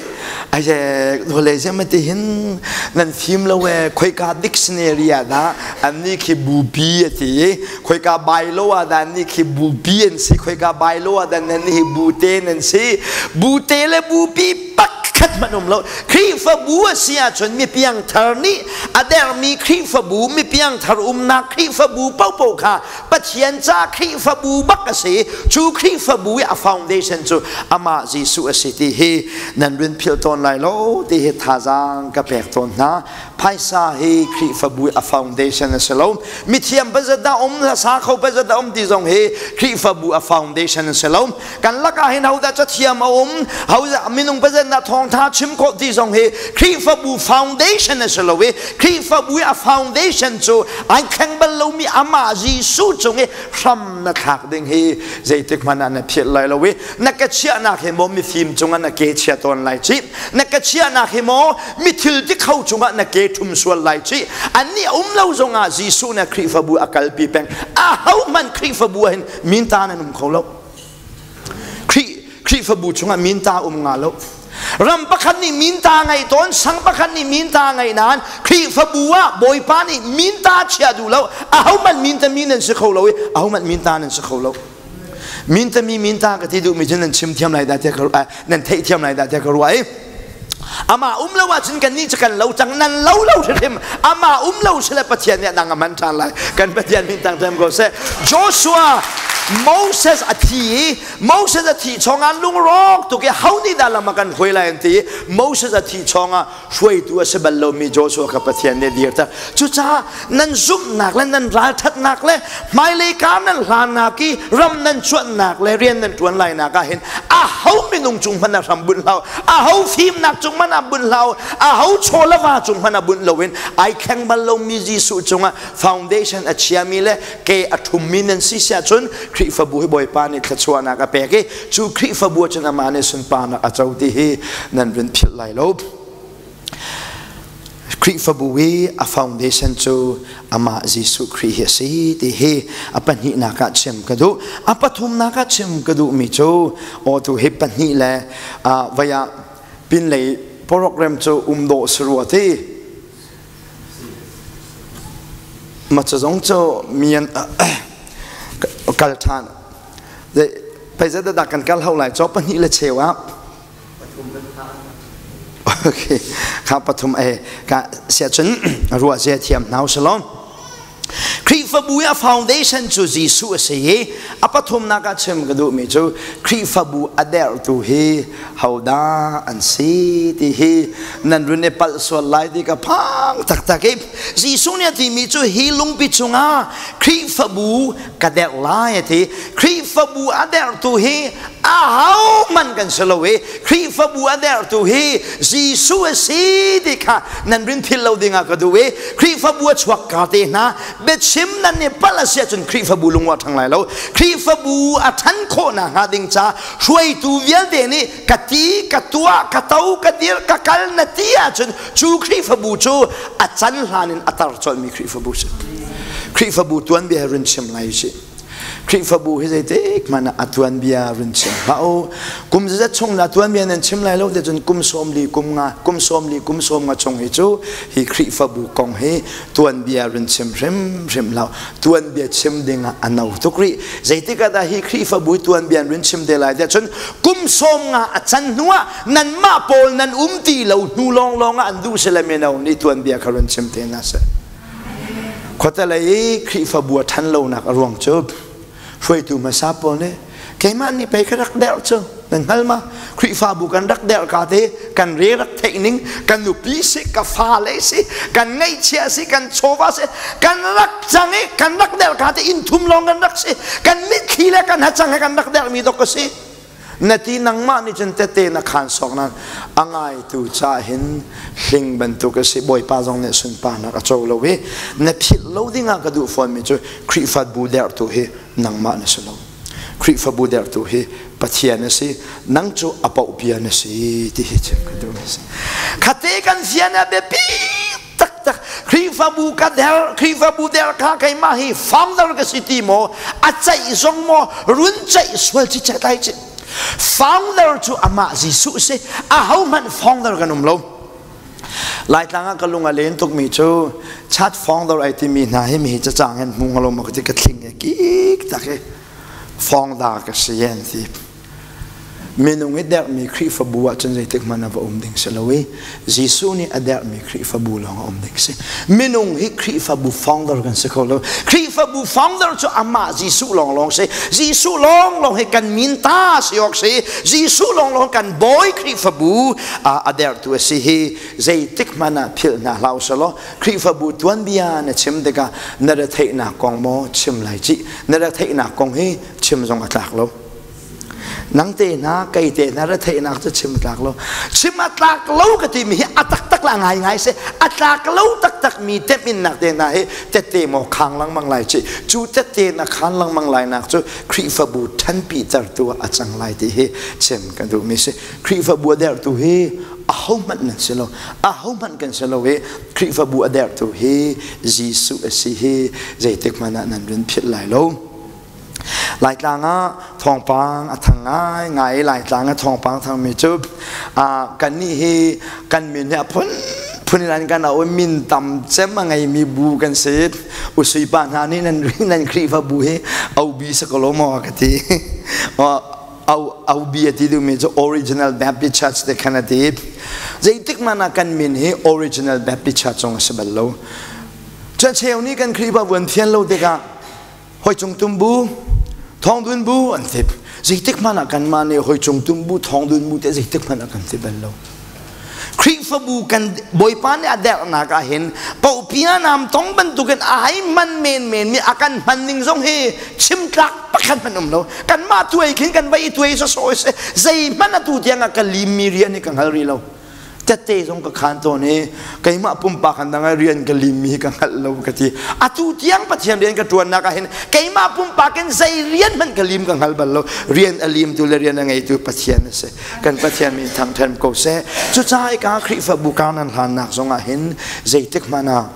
aye dole zem ti hin nan fim lo e khoika dictionary ah dah annih khi bupi a ti i khoika bylaw ah dah annih khi bupi an si, khoika bylaw ah dah nannih hi bute nan si. Bute le bupi pakhat hmanh um lo. Khrihfabu a si ahcun mi piangthar nih a dermi Khrihfabu, mi piangthar umnak Khrihfabu paohpaoh kha Pathian ca Khrihfabu bak a si. Cu Khrihfabu i a foundation cu amah Jesuh a si ti hi nan run philh tawn lai lo ti hi thazaang ka pek tawn hna. Phaisa hi Khrihfabu i a foundation a si lo. Mithiam pazat dah um, hlasa kho pazat dah um ti zong hi Khrihfabu a foundation a si lo. Kan lakah hin hodah cathiam a um, hodah minung pazat dah thawngtha chim khawh ti zong hi Khrihfabu foundation a si lo i Khrihfabu i a foundation cu ai thleng bal lomi amah Jesuh cung i hram na thlak ding hi zeitik hmanh ah na philh lai lo i na ka chiahnak hi maw mifim cungah na ke chia tawn lai cih na ka chiahnak hi maw mi thil ti kho cungah na ke ṭhum sual lai cih annih a um lo zongah Jesuh na Khrihfabu a kalpi peng ahohmanh Khrihfabu ah hin minta nan um kho lo Khrihfabu chungah minta um nga lo ram pakhat nih minta ngei tawn sang pakhat nih minta ngei nain Khrihfabu ah Bawipa nih minta chia duh lo ahohmanh minta mi nan si kho lo i ahohmanh minta nan si kho lo minta mi minta ka ti duhmi cu nan chim thiam lai dah tiah ka nan theih thiam lai dah tiah ka ruah i amah um lo ahcun kan nih cu kan lo cang nan lo lo hrimhrim amah um lo sile Pathian nih a dang a man ṭhan lai kan Pathian min tang ṭem ko seh Joshua Moses a thi i Moses a thih chungah lungrawk tuk i ho nih dah lam a kan hruai lai an ti i Moses a thih chungah hruaitu a si bal lomi Joshua kha Pathian nih dirter cucaah nan zumhnak le nan ralṭhatnak le hmailei kar nan hlannak i ram nan cuanhnak le rian nan ṭuan lainak ah hin aho minung cung hmanh ah hram bunh hlah aho fimnak cung hmanh ah bunh hlah aho chaw le va cung hmanh ah bunh loin ai thleng bal lomi Jesuh cungah foundation a chiami le ke a ṭhummi nan si siah cun Khrihfabu hi Bawipa nih thluachuahnak a pek i cu Khrihfabu cun amah nih sunparnak a co ti hi nan run philh lai lo. Khrihfabu i a foundation cu amah Jesuh Khrih hi a si ti hi a pahnihnak ah chim ka duh. A pathumnak ah chim ka duhmi cu aw tu hi pahnih le vai ah pinlei program cu um dawh si rua ti. Ma cu zong cu mian kal ṭhan. Pei dah kan kal hau lai caw pahnih le cheu ah Okay. Kha pathum e ka sia cun ruah zia thiam hna usalom. Khrihfabu i a foundation cu Jesuh a si i a pathumnak ah chim ka duhmi cu Khrihfabu a derhtu hi hodah an si ti hi nan run i palh sual lai ti ka phang taktak i Jesuh nih a timi cu hi lungpi cungah Khrihfabu ka derh lai a ti Khrihfabu a derhtu hi ahohmanh kan si lo i Khrihfabu a derhtu hi Jesuh a si ti kha nan rin phil lo dingah ka duh i Khrihfabu a chuak ka te hna biachim nan i palh a si ahcun Khrihfabu lung a ṭhang lai lo Khrihfabu a ṭhan khawh nakhnga ding ca hruaitu vialte nih ka ti ka tuah ka to ka dir ka kal na ti ahcun cu Khrihfabu cu a can hlan in a tar colhmi Khrihfabu si Khrihfabu tuanbia run chim lai si Khrihfabu hi zeitik hmanh ah a tuanbia run chim hlah u kum zazat chung na tuanbia nan chim lai lo te cun kum 40 kum nga kum 40 kum 50 chung hi cu hi Khrihfabu kong hi tuanbia run chim hrimhrim lo tuanbia chim ding ah a no tuk rih zeitik ah dah hi Khrihfabu tuanbia run chim te lai te cun kum 50 a can hnu ah nanmah pawl nan um ti lo hnu lawnglawng ah an duh sile mino nih tuanbia kha run chim te hna seh Khuatelei i Khrihfabu a ṭhan lonak a ruang cu hruaitu hmasa pawl nih keimah nih pei ka rak derh cu nan hngal ma Khrihfabu kan rak derh ka te kan re rak theih ning kan nupi si ka fale si kan ngaihchia si kan chawva si kan rak cang i kan rak derh ka te inn thum lawng kan rak si kan mitthli le kan hacang he kan rak derh mi dok ka si Na ti nangmah nih cun tete na khaan sawk nain a ngaitu ca hin hling bantuk a si Bawipa zong nih sunparnak a co lo i na philh lo dingah ka duh fawnmi cu Khrihfabu derhtu hi nangmah na si lo Khrihfabu derhtu hi Pathian a si nang cu a paoh bia na si ti hi chim ka duh mi si khate kan fian a biapi taktak Khrihfabu ka der Khrihfabu der kha keimah hi founder ka si ti maw a ceih zong maw run ceih sual ci chet lai ci founder cu amah Jesuh si ahohmanh founder kan um lo Laitlang ah ka lung a len tukmi cu chat founder ai timi hna hi mi cacang hin hmu ngalo ma ka ti ka thling e kik tak i founder ka si en ti Minung i derhmi Khrihfabu ahcun zeitik hmanh ah va um ding si lo i Jesuh nih a derhmi Khrihfabu lawng a um ding si. Minung hi Khrihfabu founder kan si kho lo. Khrihfabu founder cu amah Jesuh lawnglawng si. Jesuh lawnglawng hi kan min ta si awk si. Jesuh lawnglawng kan bawi Khrihfabu a derhtu a si hi zeitik hmanh ah philh hna hlah usalaw Khrihfabu tuanbia na chim tikah na retheihnak kong maw chim lai cih. Na retheihnak kong hi chim zong a tlak lo. Nang te hna, kei te hna retheihnak cu chim tlak lo. Chim a tlak lo ka timi hi a taktak la ngai ngai si. A tlak lo taktak mi temhinnak te hna hi tette maw khang lengmang lai ci. Cu tette na khan lengmang lai nak cu Khrihfabu ṭhanpi tertu ah a cang lai ti hi chim kan duhmi si. Khrihfabu a dertu hi ahohmanh nan si lo. Ahohmanh kan si lo i Khrihfabu a dertu hi Jesuh a si hi zeitik hmanh ah nan run philh lai lo. Laitlang ah thawngpang a thang ngaingai i Laitlang ah thawngpang thangmi cu kannih hi kan min hi a phunphun in an kan auh i min tam cem a ngeimi bu kan si. Usui pa hna nih nan nan Khrihfabu hi OB si ko lo maw ka ti. OB a ti duhmi cu Original Baptist Church te khan a ti. Zeitik hmanh ah kan min hi Original Baptist Church zong a si bal lo. Cheu nih kan Khrihfabu an thian lo tikah Hoi cung tumbu, thawngdun bu an ti. Zeitik hmanh ah kanmah nih hoi cung tumbu, thawngdun bu te zeitik hmanh ah kan ti bal lo. Khrihfabu kan Bawipa nih a derhnak ah hin pohpia nam tong bantukin a hai man men men mi a kan hman ning zong hi chim tlak pakhat hmanh um lo. Kanmah tuai khin kan vai i tuai sawsawh seh zeihmanh atu tiang ah ka lim mi rian hi ka hngal rih lo. Tette zong ka khaan tawn i keimah pumpak han dang rian ka limmi hi ka hngalh lo ka ti. Atu tiang Pathian rian ka ṭuannak ah hin keimah pumpak in zei rian hmanh ka lim ka hngal bal lo. Rian a limtu le rian a ngeitu Pathian a si. Kan Pathian min thangṭhat ko seh. Cucaah hika Khrihfabu kar nan hlannak zong ah hin zeitik hmanh ah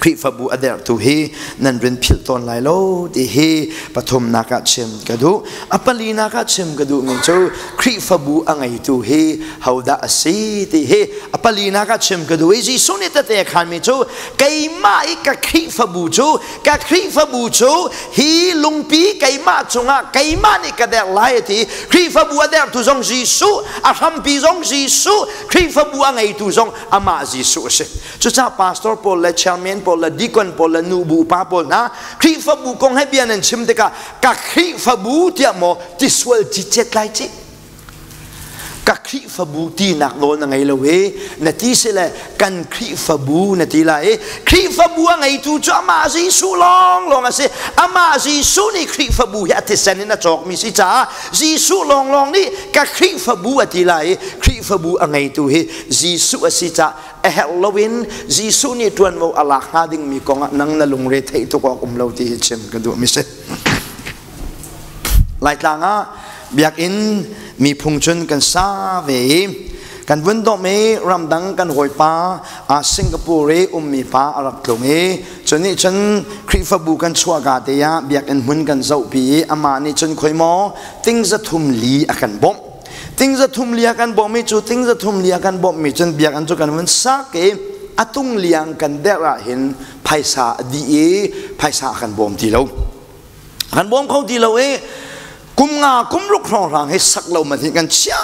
Khrihfabu a derhtu hi nan rin philh tawn lai lo ti hi pathumnak ah chim ka duh. A palinak ah chim ka duhmi cu Khrihfabu a ngeitu hi hodah a si ti hi a palinak ah chim ka duh i Jesuh nih tete a khanmi cu keimah i ka Khrihfabu cu ka Khrihfabu cu hi lungpi keimah cungah keimah nih ka derh lai a ti. Khrihfabu a derhtu zong Jesuh, a hrampi zong Jesuh, Khrihfabu a ngeitu zong amah Jesuh a si. Cucaah pastor pawl le chairman pawl le deacon pawl le nubu upa pawl hna Khrihfabu kong he bia nan chim tikah ka Khrihfabu tiah maw ti sual cicet lai ci. Ka Khrihfabu tinak nawl na ngei lo i na ti si le kan Khrihfabu na ti lai i Khrihfabu a ngeitu cu amah Jesuh lawnglawng a si. Amah Jesuh nih Khrihfabu hi a thisen in a cawkmi si caah Jesuh lawnglawng nih ka Khrihfabu a ti lai i Khrihfabu a ngeitu hi Jesuh a si caah a herh loin Jesuh nih ṭuanvo a lak hnga dingmi kongah nang na lungre theih tuk awk um lo ti hi chim ka duhmi si. Laitlang ah biakinn miphung cun kan sa ve i kan vun dawm i ramdang kan hawipa Singapore i ummi pa a rak tlung i cu nih cun Khrihfabu kan chuahka te ah biakinn hmun kan zohpi i amah nih cun khoi maw ting zathum li a kan bawmh. Ting za thum lia kan bawmmi cu ting za thum lia kan bawmhmi cun biakinn cu kan vun sak i a tung liang kan derh ah hin phaisa a dih i phaisa a kan bawm ti lo. Kan bawm kho ti lo i kum nga kum ruk hrawnghrang hi sak lo man hi kan chia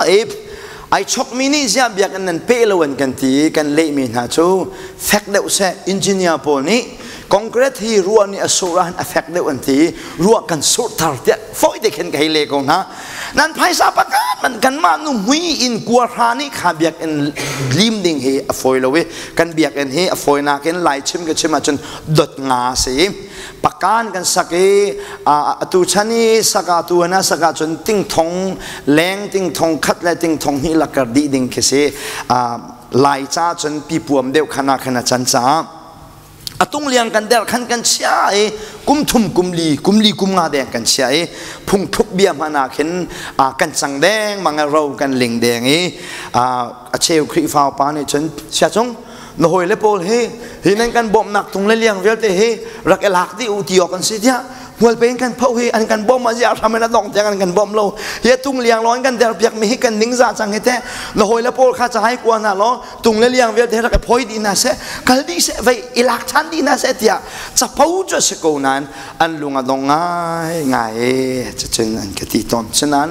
i ai chokmi nih ziah biakinn nan pe lo an kan ti i kan lehmi hna cu fek deuh seh engineer pawl nih concrete hi ruah nih a sur ah a fek deuh an ti i ruah kan surthar tiah fawi te khin ka hei le ko hna. Nan phaisa pakhat man kanmah nu mui in kua hra nih kha biakinn lim ding hi a fawi lo i kan biakinn hi a fawinak in lai chim ka chim ahcun dot nga si. Pakan kan sak i atu chan i saka tu na saka cun tingthong leng tingthong khat le tingthong hnih lakar dih ding khi si. Lai ca cun pipuam deuh khana khana chan caah a tung liang kan der khan kan chia i kum thum kum li kum li kum nga deng kan chia i phungthluk bia hmanh ah khin kan cang deng mang ro kan ling deng i a cheu Khrihfa pa nih cun sia cung na hawi le pawl hi hi nan kan bawmhnak tung le liang vialte hi rak i lak dih u ti awk an si tiah hmual pe in kan pho hi an kan bawm a zia hram in a dong tiang an kan bawm lo hi tung liang lo an kan der piak mi hi kan ning za cang hi te na hawi le pawl kha chai kua na lo tung le liang vialte rak i phoi dih hna seh kal dih seh vei i lak ṭhan dih hna seh tiah capo cu a si ko nain an lung a dong ngai ngai e cucun an ka ti tawn sinain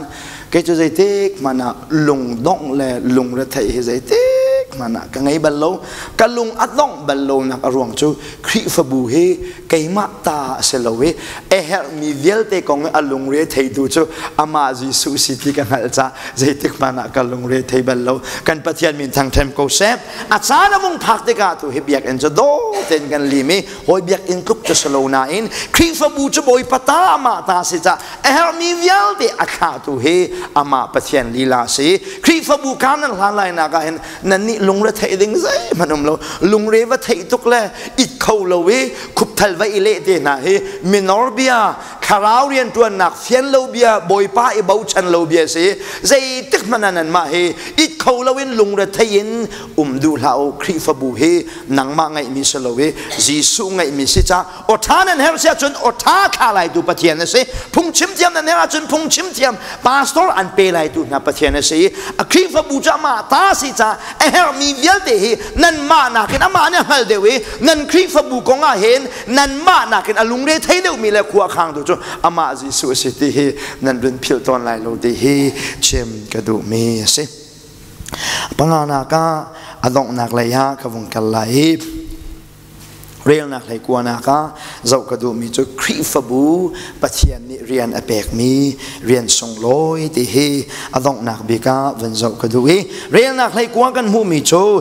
kei cu zeitik hmanh ah lungdongh le lungretheih hi zeitik hmanh ah ka ngei bal lo. Ka lung a dongh bal lonak a ruang cu Khrihfabu hi keimah ta a si lo i a herhmi vialte kong i a lungre theitu cu amah Jesuh si ti ka hngalh caah zeitik hmanh ah ka lungre thei bal lo. Kan Pathian min thangṭhem ko seh. A caan a vung phak tikah tu hi biakinn cu daw tein kan lim i hawi biakinn tluk cu si lo nain Khrihfabu cu Bawipa ta amah ta si caah a herhmi vialte a thlahtu hi amah Pathian lila si. Khrihfabu kha nan hlan lai nak ah hin nan nih lungre theih ding zeihmanh um lo. Lungre va theih tuk le it kho lo i khupthal va i leh te hna hi minor bia, thlarau rianṭuannak fian lo bia, Bawipa i bochan lo bia si. Zeitik hmanh ah nanmah hi it kho loin lungre thei in um duh hlah u. Khrihfabu hi nangmah ngeihmi si lo i Jesuh ngeihmi si ca aw ṭha nan herh si ahcun aw ṭha thla laitu Pathian a si. Phungchim thiam nan herh ahcun phungchim thiam pastor an pe laitu hna Pathian a si. A Khrihfabu cu amah ta si ca a herhmi vialte hi nanmah nakin amah nih a hngalh deuh i nan Khrihfabu kong ah hin nanmah nakin a lungre thei deuhmi le khua khangtu cu amah Jesuh a si ti hi nan run philh tawn lai lo ti hi chim ka duhmi a si. Panganak ah a donghnak lei ah ka vung kal lai i relnak hlei kuanak ah zoh ka duhmi cu Khrihfabu Pathian nih rian a pekmi rian sunglawi ti hi a donghnak bik ah van zoh ka duh i relnak hlei kua kan hmuhmi cu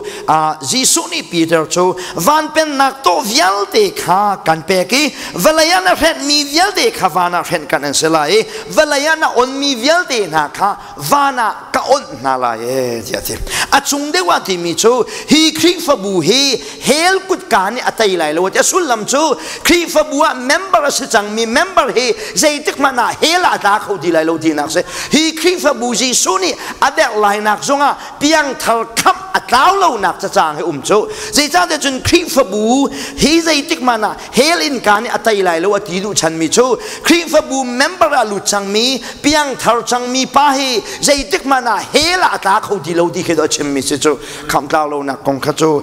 Jesuh nih Peter cu van pennak tawh vialte kha kan pek i vawlei ah na hrenhmi vialte kha van ah hrenh kan an si lai i vawlei ah na onmi vialte hna kha van ah ka onh hna lai e tiah a ti. A cung deuh ah timi cu hi Khrihfabu hi hell kutka nih a tei lai lo ti a sullam cu Khrihfabu ah member a si cangmi member hi zeitik hmanh ah hell ah a tla kho ti lai lo tinak si. Hi Khrihfabu Jesuh nih a derh lainak zongah piangthar khamh a tlau lonak cacang hi um cu. Zeicahtiah cun Khrihfabu hi zeitik hmanh ah hell innka nih a tei lai lo a ti duh chanmi cu Khrihfabu member ah lut cangmi piangthar cangmi pa hi zeitik hmanh ah hell ah a tla kho ti lo ti khi a chimmi si cu. Khamhtlau lonak kong kha cu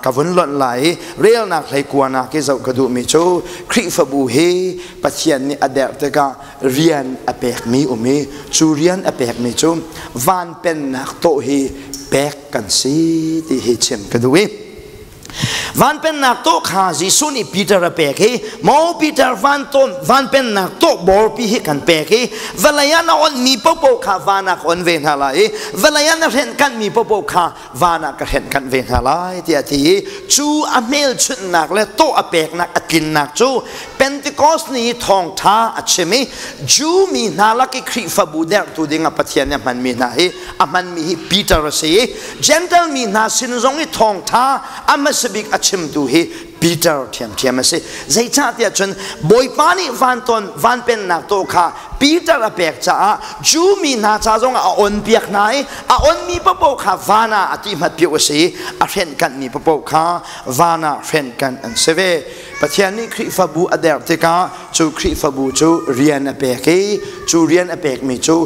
ka vun lonh lai i relnak hlei kuanak i zoh ka duhmi cu Khrihfabu hi Pathian nih a derh tikah rian a pekmi um i cu rian a pekmi cu van pennak tawh hi pek kan si ti hi chim ka duh i Van pennak tawh kha Jesuh nih Peter a pek i maw Peter van ton van pennak tawh bawlpi hi kan pek i vawlei ah na onhmi paohpaoh kha van ah ka on ve hna lai i vawlei ah na hrenhkanhmi paohpaoh kha van ah ka hrenhkanh ve hna lai tiah a ti i cu a hmelchunhnak le tawh a peknak a tlinnak cu Pentecost ni thawngṭha a chim i Jew mi hna lak i Khrihfabu derhtu ding ah Pathian nih a hmanmi hna hi a hmanmi hi Peter a si i Gentle mi hna sin zong i thawngṭha a hmasa bik a chimtu hi Peter ṭhiamṭhiam a si. Zeicahtiah cun Bawipa nih vanton vanpennak tawh kha Peter a pek caah Jew mi hna ca zongah a onpiak hna i a onmi paohpaoh kha van ah a ti hmatpiuh a si i a hrenhkanhmi paohpaoh kha van ah hrenhkanh an si ve. Pathian nih Khrihfabu a derh tikah cu Khrihfabu cu rian a pek i cu rian a pekmi cu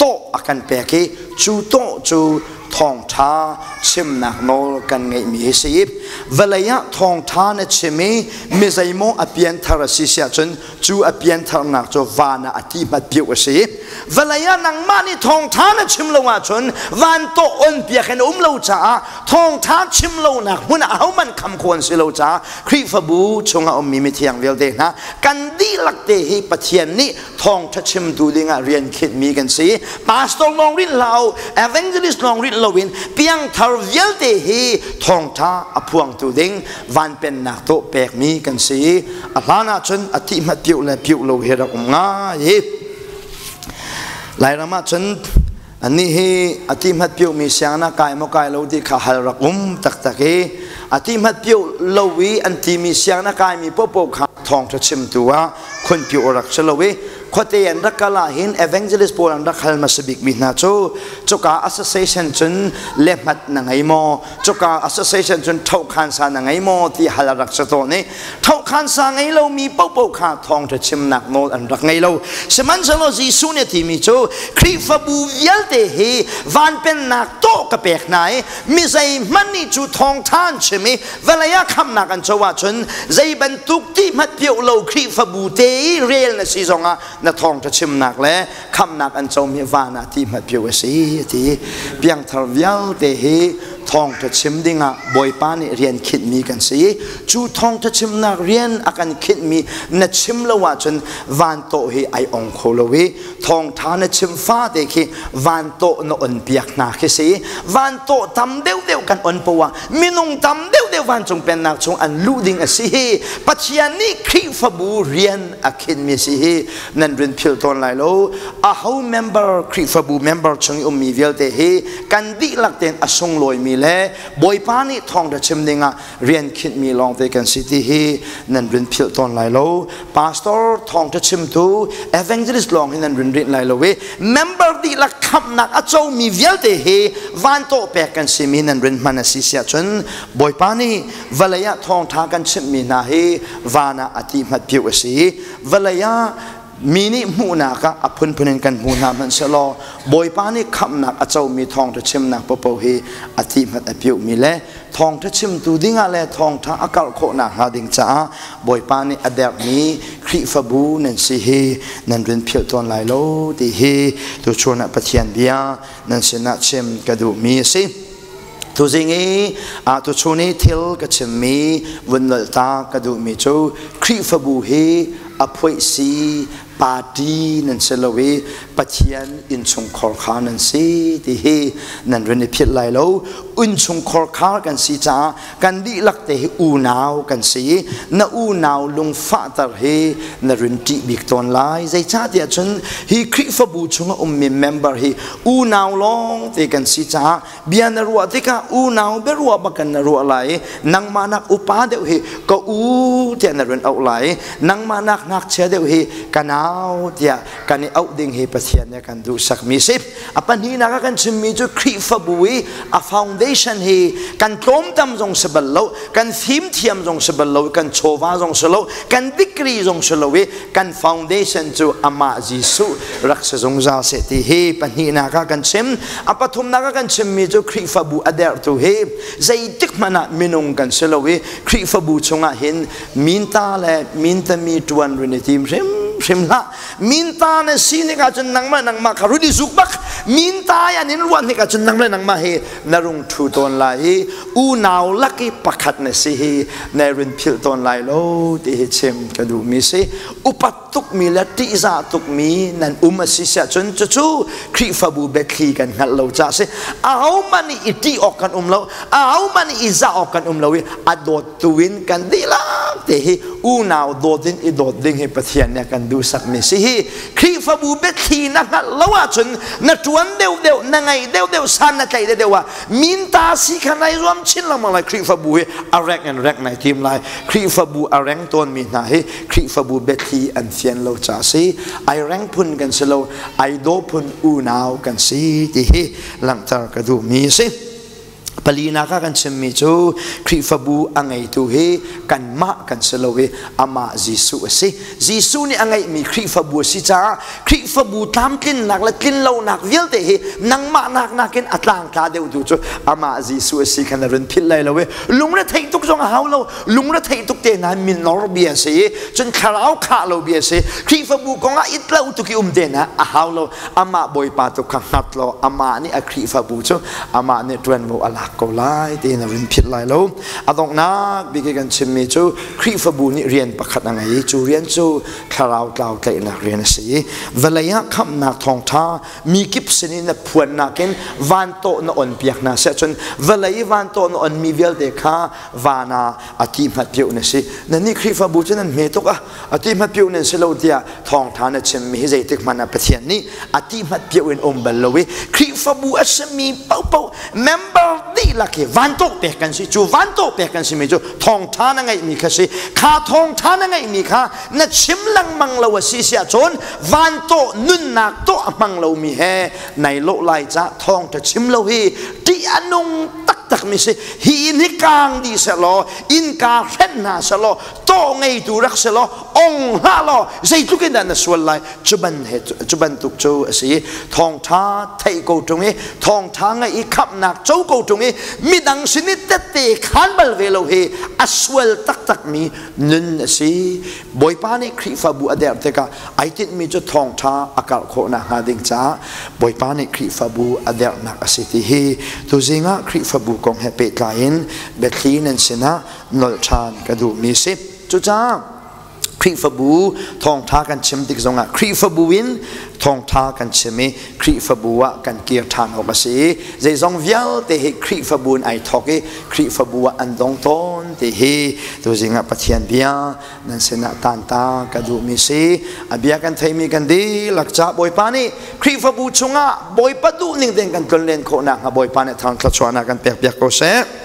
tawh a kan pek i cu tawh cu thawngṭha chimnak nawl kan ngeihmi hi si. Vawlei ah thawngṭha na chim i mi zeimaw a pianthar a si siah cun cu a piantharnak cu van ah a ti hmat piuh a si. Vawlei ah nangmah nih thawngṭha na chim lo ahcun van tawh on piak in um lo caah thawngṭha chim lonak hmun ah ahohmanh kham khawh an si lo caah Khrihfabu chungah ummi mithiang vialte hna kan dihlak te hi Pathian nih thawngṭha chimtu dingah rian khinhmi kan si. Pastor lawng rinh hlah u, evangelist lawng rinh loin piangthar vialte hi thawngṭha a phuangtu ding van pennak tawh pekmi kan si. A hlan ahcun a thih hmat piuh le piuh lo hi rak um ngai hi. Lairam ahcun Anih hi a ti hmat piuhmi sianginn ah kai maw kai lo ti kha hal rak um taktak i a ti hmat piuh lo i an timi sianginn a kaimi paohpaoh kha thawngṭha chimtu ah khunpiuh a rak si lo i khuate an rak kal ah hin evangelist pawl an rak hal hmasa bikmi hna cu cuka association cun lehmat na ngei maw, cuka association cun ṭhohkhansa na ngei maw ti hal a rak si tawn i ṭhohkhansa ngei lomi paohpaoh kha thawngṭha chimnak nawl an rak ngei lo. Sihmanhsehlaw Jesuh nih a timi cu Khrihfabu vialte hi van pennak tawh ka pek hna i mi zeihmanh nih cu thawngṭha an chim i vawlei ah khamhnak an co ahcun zei bantuk ti hmanh piuh lo Khrihfabu te i rel na si zongah na thawngṭha chimnak le khamhnak an comi van ah ti hmanh piuh a si a ti. Piangthar vialte hi Thawngṭha chim dingah Bawipa nih rian khinhmi kan si i cu thawngṭha chimnak rian a kan khinhmi na chim lo ahcun van tawh hi ai ong kho lo i thawngṭha na chim fate khi van tawh na on piak hna khi si. Van tawh tam deuhdeuh kan on poah minung tam deuhdeuh vancung pennak chung an luh ding a si hi Pathian nih Khrihfabu rian a khinhmi si hi nan rin philh tawn lai lo. Aho member, Khrihfabu member chung i ummi vialte hi kan dihlak tein a sunglawimi le Bawipa nih thawngṭha chim dingah rian khinhmi lawngte kan si ti hi nan rin philh tawn lai lo. Pastor, thawngṭha chimtu, evangelist lawng hi nan rin rinh lai lo i member dihlak khamhnak a comi vialte hi van tawh pek kan simi nan rin hman a si siah cun Bawipa nih vawlei ah thawngṭha kan chimhmi hna hi van ah a ti hmat piu a si. Vawlei ah mi nih hmuhnak ah a phunphun in kan hmu hna hmanhsehlaw Bawipa nih khamhnak a comi thawngṭha chimnak paohpaoh hi a ti hmat a piuhmi le thawngṭha chimtu dingah le thawngṭha a karh khawhnak hnga ding caah Bawipa nih a derhmi Khrihfabu nan si hi nan rin philh tawn lai lo ti hi tuchun ah Pathian bia nan sinah chim ka duhmi a si. Tuzing i tuchun i thil ka chimmi vun nolh ta ka duhmi cu Khrihfabu hi a phoih si party nan si lo i Pathian innchungkhar kha nan si ti hi nan run i philh lai lo. Innchungkhar kha kan si caah kan dihlak te hi unau kan si i na unau lungfahter hi na run ṭih bik tawn lai. Zeicahtiah cun hi Khrihfabu chung a ummi member hi unau lawng te kan si caah bia na ruah tikah unau biaruah bakan na ruah lai i nangmah nak upa deuh hi ka u tiah na run auh lai i nangmah nak ngakchia deuh hi ka nau tiah kan i auh ding hi Pathian nih kan duhsakmi si. A pahnihnak ah kan chimmi cu Khrihfabu i a foundation hi kan tlawmtam zong si bal lo, kan fimthiam zong si bal lo, kan chawva zong si lo, kan degree zong si lo i kan foundation cu amah Jesuh rak si zungzal seh ti hi pahnihnak ah kan chim. A pathumnak ah kan chimmi cu Khrihfabu a derhtu hi zeitik hmanh ah minung kan si lo i Khrihfabu chungah hin minta le mintami ṭuan run i tim hrimhrim hlah. Minta na si nik ahcun nangmah nangmah kha run i zuk bak. Minta an in ruah hnik ahcun nang le nangmah hi na rung ṭhu tawn lai i unau lak i pakhat na si hi na run philh tawn lai lo ti hi chim ka duhmi si. Upat tukmi le ṭihzah tukmi nan um a si siah cun cucu Khrihfabu biathli kan hngalh lo caah si. Ahohmanh nih i ṭih awk kan um lo, ahohmanh nih i zah awk kan um lo i a dawt tu in kan dihlak te hi unau dawt in i dawt ding hi Pathian nih a kan duhsakmi si hi. Khrihfabu biathli na hngalh lo ahcun na ṭuan deuhdeuh, na ngeih deuhdeuh, san na tlaih deuhdeuh ah minta si kha nai zuam chin lengmang lai. Khrihfabu hi a reng in reng nai tim lai. Khrihfabu a reng tawnmi hna hi Khrihfabu biathli an fian lo caah si. Ai reng phun kan si lo, ai daw phun unau kan si ti hi langhter ka duhmi a si. Palinak ah kan chimmi cu Khrihfabu a ngeitu hi kanmah kan si lo i amah Jesuh a si. Jesuh nih a ngeihmi Khrihfabu a si caah Khrihfabu tlamtlinnak le tlinlonak vialte hi nangmah nak nakin a tlangtla deuhtu cu amah Jesuh a si kha na run philh lai lo i lungretheih tuk zong a hau lo. Lungretheih tuk te hna minor bia a si i cun thlarau khah lo bia a si. Khrihfabu kong ah it lo tuk i um te hna a hau lo. Amah Bawipa tu kha hngat law amah nih a Khrihfabu cu amah nih ṭuanvo a lak ko lai tiin a run philh lai lo. A donghnak bik i kan chimmi cu Khrihfabu nih rian pakhat a ngei i cu rian cu thlarau tlau tlaihnak rian a si i vawlei ah khamhnak thawngṭha mi kip sinin na phuannak in van tawh na on piak hna seh cun vawlei i van tawh na onmi vialte kha van ah a ti hmat piu na si. Nannih Khrihfabu cu nan hme tuk ah a ti hmat piu nan si lo tiah thawngṭha na chimmi hi zeitik hmanh ah Pathian nih a ti hmat piu in um bal lo i Khrihfabu a simi paohpaoh member dihlak hi vantok pek kan si. Cu vantok pek kan simi cu thawngṭha na ngeihmi kha si. Kha thawngṭha na ngeihmi kha na chim lengmang lo a si si ahcun vantawh nunnak tawh a hmang lomi he nai lawh lai ca thawngṭha chim lo hi ṭih a nung taktak mi si. Hi inn hi kaang dih sehlaw, innka hrenh hna sehlaw, tawh ngeitu rak si law ong hlah law zeitluk in dah na sual lai. Cu ban he cu bantuk cu a si. Thawngtha theih ko ṭung i thawngtha ngaih i khamhnak co ko ṭung i midang sin i tette khan bal ve lo hi a sual taktak mi nun a si. Bawipa nih Khrihfabu a derh tikah ai tinhmi cu thawngtha a karh khawh nakhnga ding caah Bawipa nih Khrihfabu a derhnak a si ti hi tuzing ah Khrihfabu kong he pehtlai in biathli nan sinah nolh ṭhan ka duhmi si. Cucaah Khrihfabu thawngṭha kan chim tik zongah Khrihfabu in thawngṭha kan chim i Khrihfabu ah kan kir ṭhan awk a si i zeizong vialte hi Khrihfabu in ai thawk i Khrihfabu ah an dong tawn ti hi tuzing ah Pathian bia nan sinah tanta ka duhmi si. A bia kan theimi kan dihlak ca Bawipa nih Khrihfabu chungah Bawipa duh ning tein kan tlonlen khawh nakhnga Bawipa nih thawng thluachuahnak kan pek piak ko seh.